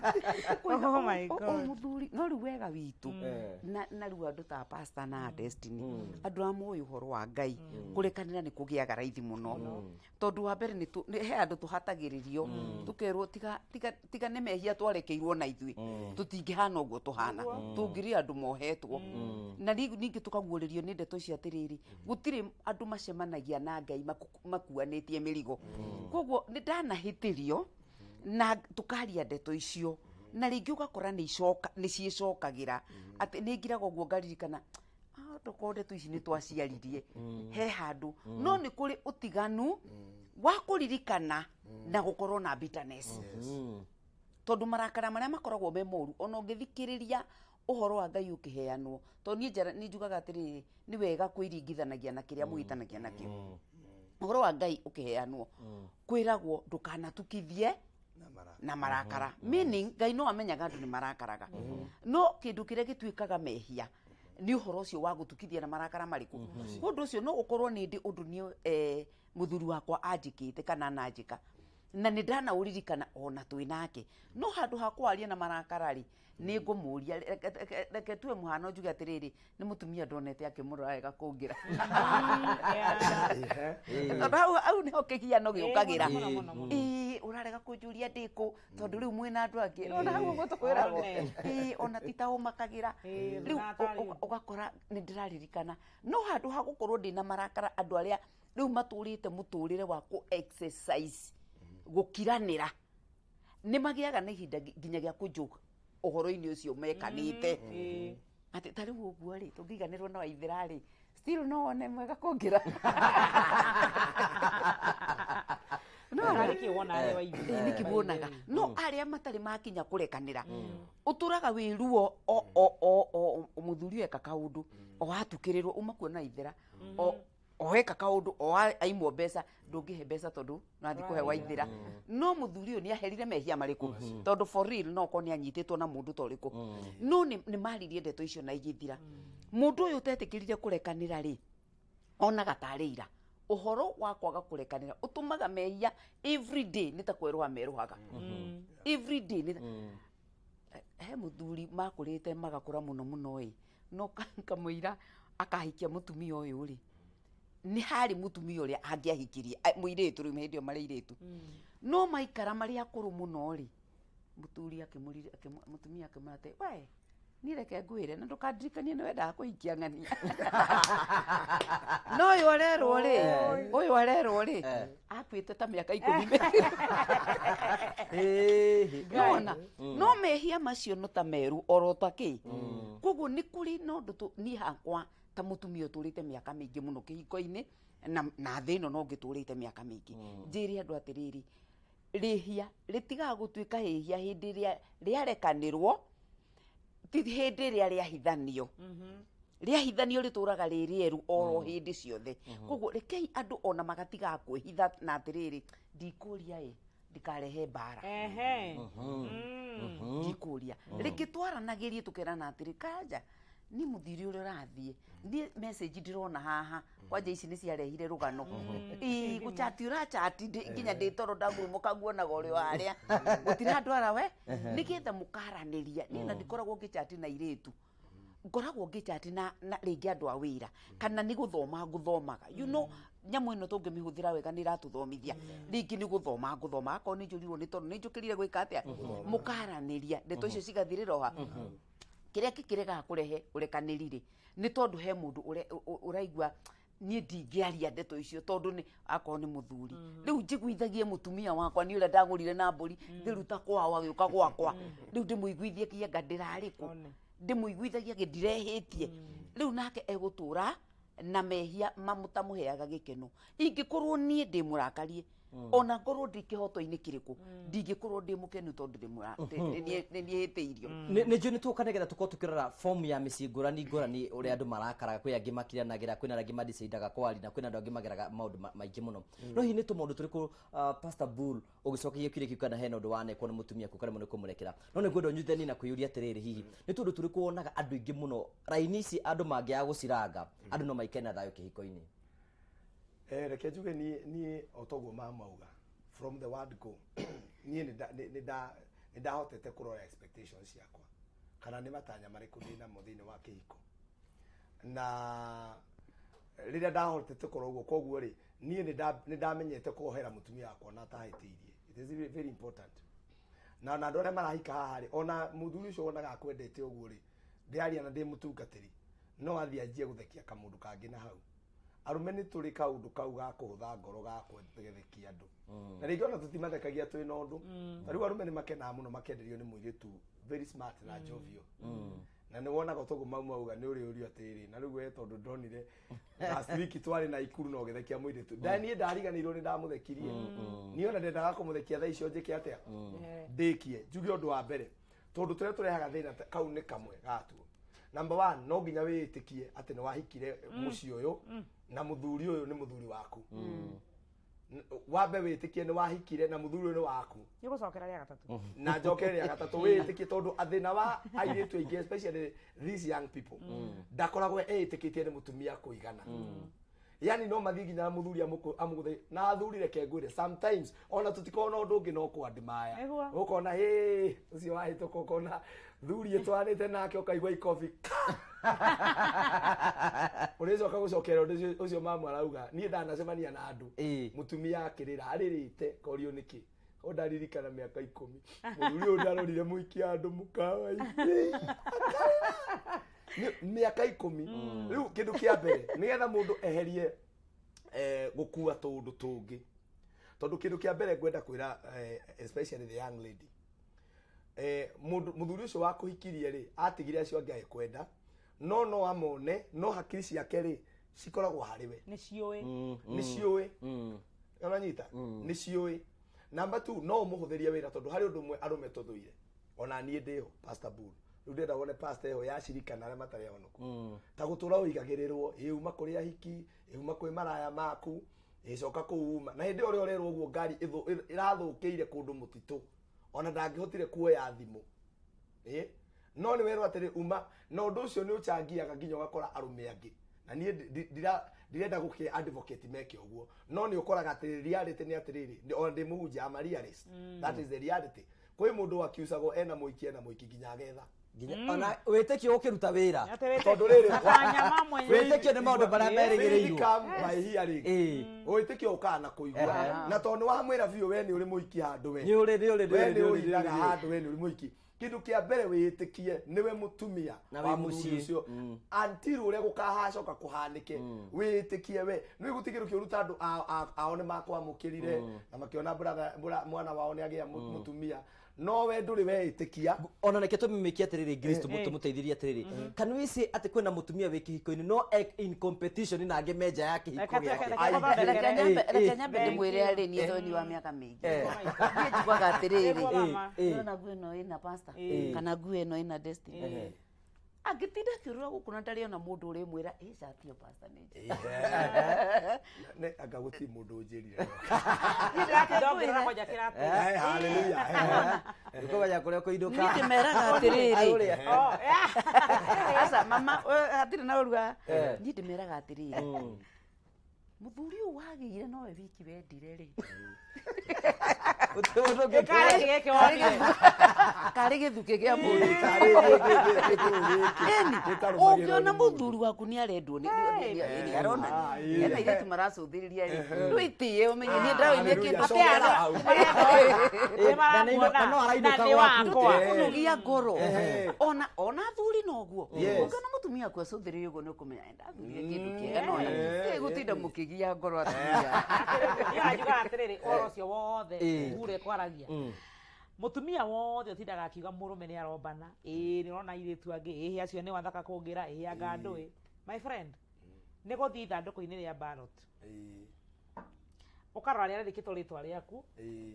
Ũkoiga, Oh my "Ũ- ũ- God." mũthuri no rĩu wega witũ Eh. na rĩu andũ ta pastor na destiny andũ arĩa moĩ ũhoro wa ngai kũrekanĩra nĩ kũgĩaga raithi mũno tondũ wa mbere nĩ tũ- nĩ- he andũ tũhatagĩrĩrio tũkerwo tiga tiga tiga nĩ mehia twarekeirwo na ithuĩ tũtingĩhana ũguo tũhana tũngĩrĩ andũ mohetwo na ningĩ tũkaguũrĩrio nĩ ndeto ici atĩrĩrĩ gũtirĩ andũ macemanagia na ngai makuanĩtie mĩrigo koguo nĩ ndanahĩtĩrio na tũkaria ndeto icio na rĩngĩ ũgakora nĩ icoka nĩ ciĩcokagĩra atĩ nĩ ngiraga ũguo ngaririkana "Ah, tokorwo ndeto ici nĩ twaciaririe he handũ no nĩ kũrĩ ũtiganu wa kũririkana na gũkorwo na bitterness tondũ marakara marĩa makoragwo me moru ona ũngĩthikĩrĩria ũhoro wa ngai ũkĩheanwo tondũ niĩ njara nĩ njugaga atĩrĩrĩ nĩ wega kwĩringithanagia na kĩrĩa mũhĩtanagia nakĩo ũhoro wa ngai ũkĩheanwo kwĩragwo ndũkanatukithie na marakara meaning ngai no amenyaga andũ nĩ marakaraga no kĩndũ kĩrĩa gĩtuĩkaga mehia nĩ ũhoro ũcio wa gũtukithia na marakara marĩkũ ũndũ ũcio no ũkorwo nĩ ndĩ ũndũ niĩ mũthuri wakwa anjĩkĩte kana ananjĩka na nĩ ndanaũririkana ona twĩ nake no handũ ha kwaria na marakara rĩ nĩ ngũmũria reke tuwe mũhano njuge atĩrĩrĩ nĩ mũtumia ndonete akĩmũrora wega kũngĩra tondũ hau hau nĩho kĩgiano gĩũkagĩra Mũno, mũno, mũno. ĩĩ ũrarega kũnjũria ndĩkũ tondũ rĩu mwĩna andũ angĩ ona hau ũguo tũkwĩragwo ĩĩ ona ti ta ũmakagĩra Ĩĩ, rĩu ndũgatarĩrie. ũgakora nĩ ndĩraririkana no handũ ha gũkorwo ndĩna marakara andũ arĩa rĩu matũrĩte mũtũrĩre wa kũ exercise gũkiranĩra nĩ magĩaga na ihinda nginya gĩa kũnjũka ũhoro-inĩ ũcio mekanĩte atĩ ta rĩu ũguo rĩ tũngĩiganĩrwo na waithĩra rĩ still no wone mwega kũngĩra no harĩ kĩ wona harĩ waithĩra Ĩĩ, nĩkĩ wonaga no arĩa matarĩ makinya kũrekanĩra ũtũraga wĩ ruo o o o o mũthuri ũyũ eka kaũndũ o atukĩrĩrwo uma kuona ithĩra o o eka kaũndũ o aimwo mbeca ndũngĩhe mbeca tondũ nathi kũhe waithĩra no mũthuri ũyũ nĩ aherire mehia marĩkũ tondũ for real no korwo nĩ anyitĩtwo na mũndũ ta ũrĩkũ no nĩ maririe ndeto icio na igĩthira mũndũ ũyũ ũtetĩkĩrire kũrekanĩra rĩ onaga tarĩ ira ũhoro wa kwaga kũrekanĩra ũtũmaga mehia every day nĩ ta kwerũha merũhaga every day nĩ he mũthuri makũrĩte magakũra mũno mũno ĩ no kamũira akahikia mũtumia ũyũ rĩ nĩ harĩ mũtumia ũrĩa angĩahikirie mũirĩtu rĩu hĩndĩ ĩyo marĩ airĩtu no maikara marĩ akũrũ mũno rĩ mũthuri akĩmũrire mũtumia akĩmwĩra atĩ we niĩ reke ngwĩre na ndũkandirikanie nĩ wendaga kũhikia ng'ania no ũyũ arerwo rĩ ũyũ arerwo rĩ akuĩte ta mĩaka 10 mĩthiru nona no mehia macio no ta meru oro ta kĩ koguo nĩ kũrĩ na ũndũ niĩ hakwa ta mũtumia ũtũrĩte mĩaka mĩingĩ mũno kĩhiko-inĩ na thĩ ĩno no ngĩtũrĩte mĩaka mĩingĩ njĩre andũ atĩrĩrĩ rĩhia rĩtigaga gũtuĩka hĩhia hĩndĩ ĩrĩa rĩarekanĩrwo ti hĩndĩ ĩrĩa rĩahithanio rĩahithanio rĩtũraga rĩ rĩeru oro hĩndĩ ciothe koguo rekei andũ ona magatigaga kwĩhitha na atĩrĩrĩ ndikũria ĩ ndikarehe mbara ndikũria rĩngĩ twaranagĩrie tũkerana atĩrĩ kanja ni mũthiri ũrĩa ũrathiĩ niĩ message ndĩrona haha kwanja ici nĩ ciarehire rũgano ĩĩ gũchati ũrachati nginya ndĩ toro ndagurumũka nguonaga ũrĩ o harĩa gũtirandwara we nĩgetha mũkaranĩria niĩ na ndikoragwo ngĩchati na airĩtu ngoragwo ngĩchati na rĩngĩ andũ a wĩra kana nĩ gũthoma ngũthomaga you know nyamũ ĩno tũngĩmĩhũthĩra wega nĩ ĩratũthomithia rĩngĩ nĩ gũthoma ngũthoma akorwo nĩ njũrirwo nĩ tondũ nĩ njũkĩrire gwĩka atĩa mũkaranĩria ndeto icio cigathirĩra oha kĩrĩa kĩkĩregaga kũrehe ũrekanĩri rĩ nĩ tondũ he mũndũ ũraigua niĩ ndingĩaria ndeto icio tondũ nĩ akorwo nĩ mũthuri rĩu njiguithagie mũtumia wakwa nĩ ũrĩa ndagũrire na mbũri ngĩruta kwao agĩũka gwakwa rĩu ndĩmũiguithie kĩanga ndĩrarĩ kũ ndĩmũiguithagia gĩndirehĩtie rĩu nake egũtũra na mehia mamũtamũheaga gĩkeno ingĩkorwo niĩ ndĩ mũrakarie ona ngorwo ndĩ kĩhoto-inĩ kĩrĩkũ ndingĩkorwo ndĩ mũkenu tondũ nĩ niĩ hĩtĩirio nĩ njũĩ nĩ tũka nĩgetha tũkorwo tũkĩrora form ya mĩciĩ ngũrani ngũrani ũrĩa andũ marakaraga kwĩ angĩ makiranagĩra kwĩna arĩa angĩ madecidaga kwaria na kwĩna andũ angĩ mageraga maũndũ maingĩ mũno no hihi nĩ tũmaũndũ tũrĩkũ Pastor Bull ũgĩcokagia kĩũria kĩu kana hena ũndũ wanekwo nĩ mũtumia kũkaremwo nĩ kũmũrekera no nĩ ngwenda ũnyitithanie na kwĩyũria atĩrĩrĩ hihi nĩ tũndũ tũrĩkũ wonaga andũ aingĩ mũno raini ici andũ mangĩaga gũciranga andũ no maikare na thayũ kĩhiko-inĩ Reke njuge niĩ o toguo mamauga From the word go, niĩ nĩ ndahotete kũrora expectations ciakwa kana nĩ matanya marĩkũ ndĩ namo thĩinĩ wa kĩhiko, na rĩrĩa ndahotete kũrora ũguo, koguo rĩ, niĩ nĩ ndamenyete kuohera mũtumia wakwa na atahĩtĩirie. It is very, very important. Na andũ arĩa marahika haha rĩ, ona mũthuri ũcio wonaga akwendete ũguo rĩ, ndĩraria na ndĩ mũtungatĩri, no athiĩ anjie gũthekia kamũndũ kangĩ na hau. Arũme nĩ tũrĩ kaũndũ kau ga kũhũtha ngoro ga kwethekia andũ, na rĩngĩ ona tũtimathekagia twĩ na ũndũ. Ta rĩu arũme nĩ makenaga mũno makenderio nĩ mũirĩtu very smart na jovial, na nĩ wonaga toguo mau mauga nĩ ũrĩ ũrio atĩrĩrĩ, na rĩu we tondũ ndonire last week twarĩ na ikuru na ũgĩthekia mũirĩtu, niĩ ndariganĩirwo nĩ ndamũthekirie. Niĩ ona ndendaga kũmũthekia thaa icio, njĩke atĩa? Ndĩkie njuge ũndũ wa mbere, tondũ tũrĩa tũrehaga thĩna kau nĩ kamwe gatuo. Number one, no nginya wĩĩtĩkie atĩ nĩ wahikire mũciĩ ũyũ na mũthuri ũyũ nĩ mũthuri waku. Wambe wĩtĩkie nĩ wahikire na mũthuri ũyũ nĩ waku. Nĩ gũcokera rĩa gatatũ. Na njoke rĩa gatatũ, wĩĩtĩkie, tondũ thĩna wa airĩtu aingĩ, especially these young people, ndakoragwo eĩtĩkĩtie nĩ mũtumia kũigana. Yani no mathiĩ nginya na mũthuri amũgũthe na athuri, reke ngwĩre, sometimes ona tũtikoragwo na ũndũ ũngĩ no kwandimaya. Ũkona hĩ ũcio wahĩtũka, ũkona thuri ĩtwaranĩte nake, ũkaigua ikobi ũrĩcoka gũcokera ũndũ ũcio mamu arauga. Niĩ ndanacemania na andũ, mũtumia akĩrĩra, arĩrĩte korio nĩkĩ, o ndaririkana mĩaka 10 mũthuri ũyũ ndarorire mũikia andũ mũkawa-inĩ. Mĩaka 10. Rĩu kĩndũ kĩa mbere nĩgetha mũndũ eherie gũkua tũũndũ tũngĩ, tondũ kĩndũ kĩa mbere ngwenda kwĩra, especially the young lady, mũndũ mũthuri ũcio wakũhikirie rĩ, atigire acio angĩ agĩkwenda, no amone, no hakiri ciake rĩ, cikoragwo harĩ we. Nĩ ciũĩ. Nĩ ciũĩ, ũranyita? Nĩ ciũĩ. Number two, no ũmũhũthĩrie wĩra, tondũ harĩ ũndũ ũmwe arũme tũthũire, ona niĩ ndĩho, Pastor Bull. Rĩu ndĩrenda wone pastor ĩho ya cirika na arĩa matarĩ ahonoku, ta gũtũra ũigagĩrĩrwo ĩuma kũrĩ ahiki, ĩuma kwĩ maraya maku, ĩcoka kũu uma na hĩndĩ ĩyo ũrĩa ũrerwo ũguo, ngari ĩrathũkĩire kũndũ mũtitũ, ona ndangĩhotire kuoya thimũ. Ĩ no nĩ werwo atĩrĩ uma, na ũndũ ũcio nĩ ũchangiaga nginya ũgakora arũme angĩ, na niĩ ndirenda gũkĩ advocate meke ũguo, no nĩ ũkoraga atĩ reality nĩ atĩrĩrĩ, ona ndĩ mũhunjia, I'm a realist, that is the reality. Kwĩ mũndũ wakiucagwo ena mũiki, ena mũiki nginya agetha. Nginya ona wĩtĩkio ũkĩruta wĩra. Tondũ rĩrĩ, Matanya mamwe. Wĩtĩkio nĩ maũndũ marĩa merĩgĩrĩirwo. Faith come by hearing. Wĩtĩkio ũkaga na kũigua, na tondũ nĩ wamwĩra biũ we nĩ ũrĩ mũiki handũ we, Nĩ ũrĩ, nĩ ũrĩ, nĩ we ũrĩ, nĩ nĩ ũrĩ, ũiraga nĩ ũrĩ. handũ we nĩ ũrĩ mũiki. Kĩndũ kĩa mbere wĩtĩkie nĩwe mũtumia Na wa wĩ mũthuri mũciĩ. ũcio until ũrĩa gũkahacoka kũhanĩke. Wĩtĩkie we nĩ gũtirĩ kĩndũ kĩũru ta andũ ao nĩ makwamũkĩrire na makĩona mwana wao nĩ agĩa mũtumia, no we ndũrĩ weĩtĩkia. Ona reke tũmĩmĩkie atĩrĩrĩ, Grace, tũmũteithĩrie atĩrĩrĩ, can we say atĩ kwĩna mũtumia wĩ kĩhiko-inĩ no in competition na angĩ me nja ya kĩhiko Reke gĩake? reke Aingĩ. gũthondekere. Reke nyambe Thank ndĩmwĩre you. arĩ niĩ thoni wa mĩaka mĩingĩ, niĩ njugaga atĩrĩrĩ, Nĩguo mama. Ndĩrona nguo ĩno ĩna pastor kana nguo ĩno ĩna destiny, angĩtinda akĩũrũra gũkũ na ndarĩ ona mũndũ ũrĩmwĩra ĩ cati ĩyo pastor nĩ njega. Nĩ anga gũtirĩ mũndũ ũnjĩrire. Niĩ ndĩratinda ngĩrora kwanja kĩratũ. Hallelujah. Ũkũmenya kũrĩa ũkũinũka. Niĩ ndĩmeraga atĩrĩrĩ, Ũrĩa. Oh, yeah. aca mama, hatirĩ na ũru haha. Niĩ ndĩmeraga atĩrĩrĩ, mũthuri ũyũ wagĩire nowe wiki wendire rĩ, Gũtirĩ mũndũ ũngĩ. Karĩ gĩkĩ wonire. Karĩ gĩthukĩ kĩa mũndũ. Ĩni, ũngĩona mũthuri waku nĩ arendwo nĩ arona ena airĩtu maracũthĩrĩria rĩ, ndwĩtĩe ũmenye niĩ ndĩraoimia kĩndũ. Cokera hau. Nĩ Na nĩ- na no maramuona. arainũka Na nĩ gwaku. wakwa. Kũnogia ngoro, ona athuri noguo, Yes. ũngĩona mũtumia waku acũthĩrĩria ũguo nĩ ũkũmenya ndathurire kĩndũ kĩega, nona gũtinda mũkĩgia ngoro atumia. Niĩ anjugaga atĩrĩrĩ, ũhoro ũcio wothe ure kwaragia mũtumia wothe ũtindaga akiuga mũrũme nĩ arombana, ĩĩ nĩ ũrona airĩtu angĩ, ĩĩ acio nĩ wathaka kũngĩra, ĩĩ anga ndũĩ, my friend, nĩ gũthiĩ ithandũkũ-inĩ rĩa ballot, ũkarora rĩrĩa rĩandĩkĩtwo rĩtwa rĩaku,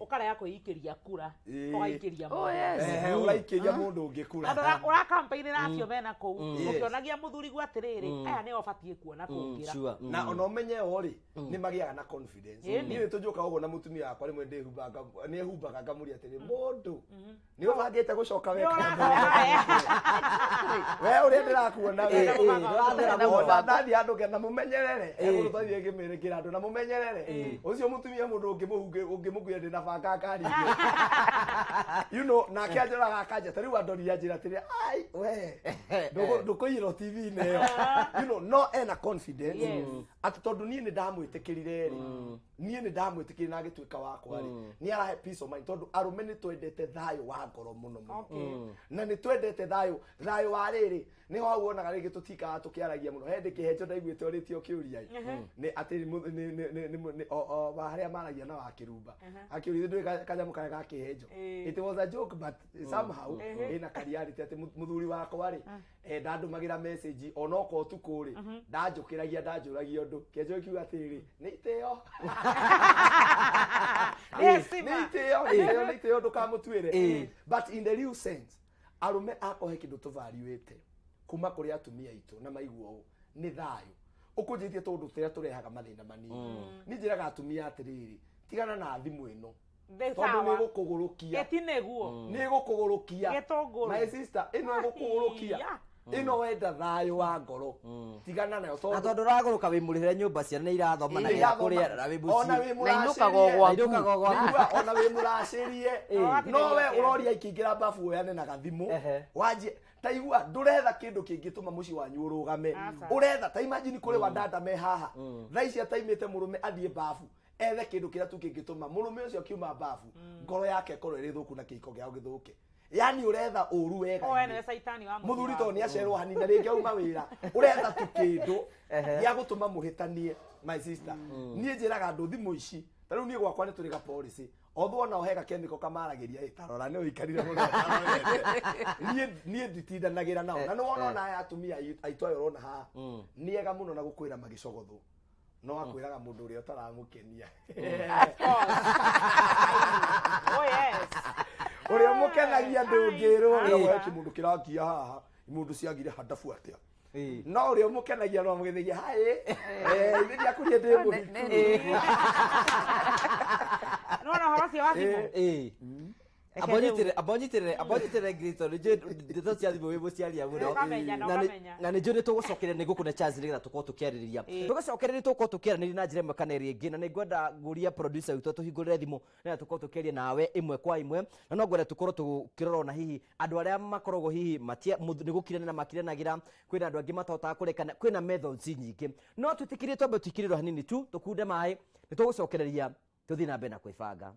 ũkarega kwĩikĩria kura, ũgaikĩria Oh, mũndũ. yes. Ũraikĩria mũndũ ũngĩ kura. Andũ ũrakampainĩra acio mena kũu, Yes. ũkĩonagia mũthuri guo atĩrĩrĩ, aya nĩo ũbatiĩ kuona kũngĩra. Sure. Na ona ũmenye o rĩ, nĩ magĩaga na confidence. Niĩ nĩ tũnjũkaga ũguo na mũtumia wakwa, rĩmwe ndĩhumbaga, nĩehumbaga, ngamũria atĩrĩ, mũndũ nĩ ũbangĩte gũcoka Nĩ weka? ũracoka. We ũrĩa ndĩrakuona we. Ndũrathera Ona mũbango. ndathiĩ handũ ngena mũmenyerere, egũtũ twathiĩ ngĩmĩrĩkĩra andũ na mũmenyerere ũcio. Ũcio mũtumia mũndũ ũngĩmũkuĩra ndĩ na banga ngari nake anjoraga akanja ta rĩu andorire anjĩra atĩrĩ, ai we, ndũkũiyĩrwo TV-inĩ ĩyo, no ena confidence atĩ tondũ niĩ nĩ ndamwĩtĩkĩrire rĩ, niĩ nĩ ndamwĩtĩkĩrire na agĩtuĩka wakwa rĩ, nĩ arahe peace of mind, tondũ arũme nĩ twendete thayũ wa ngoro mũno mũno. Na nĩ twendete thayũ, thayũ wa rĩrĩ, nĩho hau wonaga rĩngĩ tũtikaga tũkĩaragia mũno. He ndĩ kĩhenjo ndaiguĩte ũrĩtio kĩũria nĩ atĩ nĩ o harĩa maragia na wakĩrumba akĩũria, ndũĩ kanyamũ karĩa ga kĩhenjo? It was a joke, but somehow ĩna ka reality atĩ mũthuri wakwa rĩ, ndandũmagĩra message onokorwo ũtukũ rĩ, ndanjũkĩragia, ndanjũragia ũndũ. Kĩenjo gĩkiuga atĩrĩrĩ, nĩ itĩo. Nĩ heshima. Nĩ itĩo, nĩ itĩo, nĩ itĩo, ndũkamũtuĩre. But in the real sense, arũme akwa he kĩndũ tũvariwĩte kuma kũrĩ atumia aitũ na maigua ũũ nĩ thayũ ũkũnjĩtie, tũndũ tũrĩa tũrehaga mathĩna manini. Niĩ njĩraga atumia atĩrĩrĩ, tigana na thimũ ĩno, Ndĩ tondũ nĩ sawa. gũkũgũrũkia. Gĩti nĩguo. Nĩ gũkũgũrũkia. Gĩtũngũrũ. My sister, ĩno ĩgũkũgũrũkia. Iya. Ĩno wenda thayũ wa ngoro, tigana nayo. Na tondũ ũragũrũka wĩ mũrĩhĩre nyũmba, ciana nĩ irathoma na Ĩ, gĩa kũrĩa na wĩ ona mũciĩ. wĩ Na inũkaga o mũracĩrie. gwaku. Na inũkaga o gwaku. Nĩigua, ona wĩ mũracĩrie, Ĩ. no we ũroria ikĩingĩra babu oyane na gathimũ. Wanjie ta igua, ndũretha kĩndũ kĩngĩtũma mũciĩ wanyu ũrũgame. Aca. Ũretha ta imagine kũrĩ wa dada me haha thaa ici ataimĩte mũrũme athiĩ babu ethe kĩndũ kĩrĩa tu kĩngĩtũma mũrũme ũcio akiuma babu ngoro yake ĩkorwo ĩrĩ thũku na kĩhiko gĩao gĩthũke. Yani ũretha ũru wega. O we nĩwe caitani wa mũciĩ Mũthuri waku. tondũ nĩ acerwo hanini na rĩngĩ auma wĩra, ũretha tu kĩndũ gĩa gũtũma mũhĩtanie. My sister, niĩ njĩraga andũ thimũ ici, ta rĩu niĩ gwakwa nĩ tũrĩ ga policy, although ona he gakemiko kamaragĩria, ĩ tarora nĩ ũikarire mũno ũtarorete. Niĩ nditindanagĩra nao, na nĩ wona ona aya atumia aitũ aya ũrona haha nĩ ega mũno na gũkwĩra magĩcogothwo, no akwĩraga mũndũ ũrĩa ũtaramũkenia. Oh yes. Ũrĩa mũkenagia ndũngĩrwo. Ai. Ũrĩa kĩmũndũ kĩrakia haha, imũndũ ciagire handabu atĩa? No ũrĩa ũmũkenagia no amũgeithagia, haĩ, ithe ndiakurie ndĩ mũhiku. Nĩwona ũhoro ũcio wa thimũ? Reke Ambonyitĩrĩre, ambonyitĩrĩre, ambonyitĩrĩre Grace, tondũ nĩnjũĩ ndeto cia thimũ wĩ mũciaria mũno. Ũkamenya na ũkamenya. Na nĩnjũĩ nĩ tũgũcokeria, nĩ ngũkũne chance nĩgetha tũkorwo tũkĩarĩrĩria. Tũgĩcokereria tũgũkorwo tũkĩaranĩria na njĩra ĩmwe kana ĩrĩa ĩngĩ, na nĩ ngwenda ngũria producer witũ atũhingũrĩre thimũ nĩgetha tũkorwo tũkĩaria nawe ĩmwe kwa ĩmwe, na no ngwenda tũkorwo tũkĩrora ona hihi andũ arĩa makoragwo hihi matia nĩ gũkiranĩra makiranagĩra, kwĩna andũ angĩ matahotaga kũrekana, kwĩna methods nyingĩ, no twĩtĩkĩrie twambe tũikĩrĩrwo hanini tu tũkunde maĩ, nĩ tũgũcokereria tũthiĩ na mbere na kwĩbanga.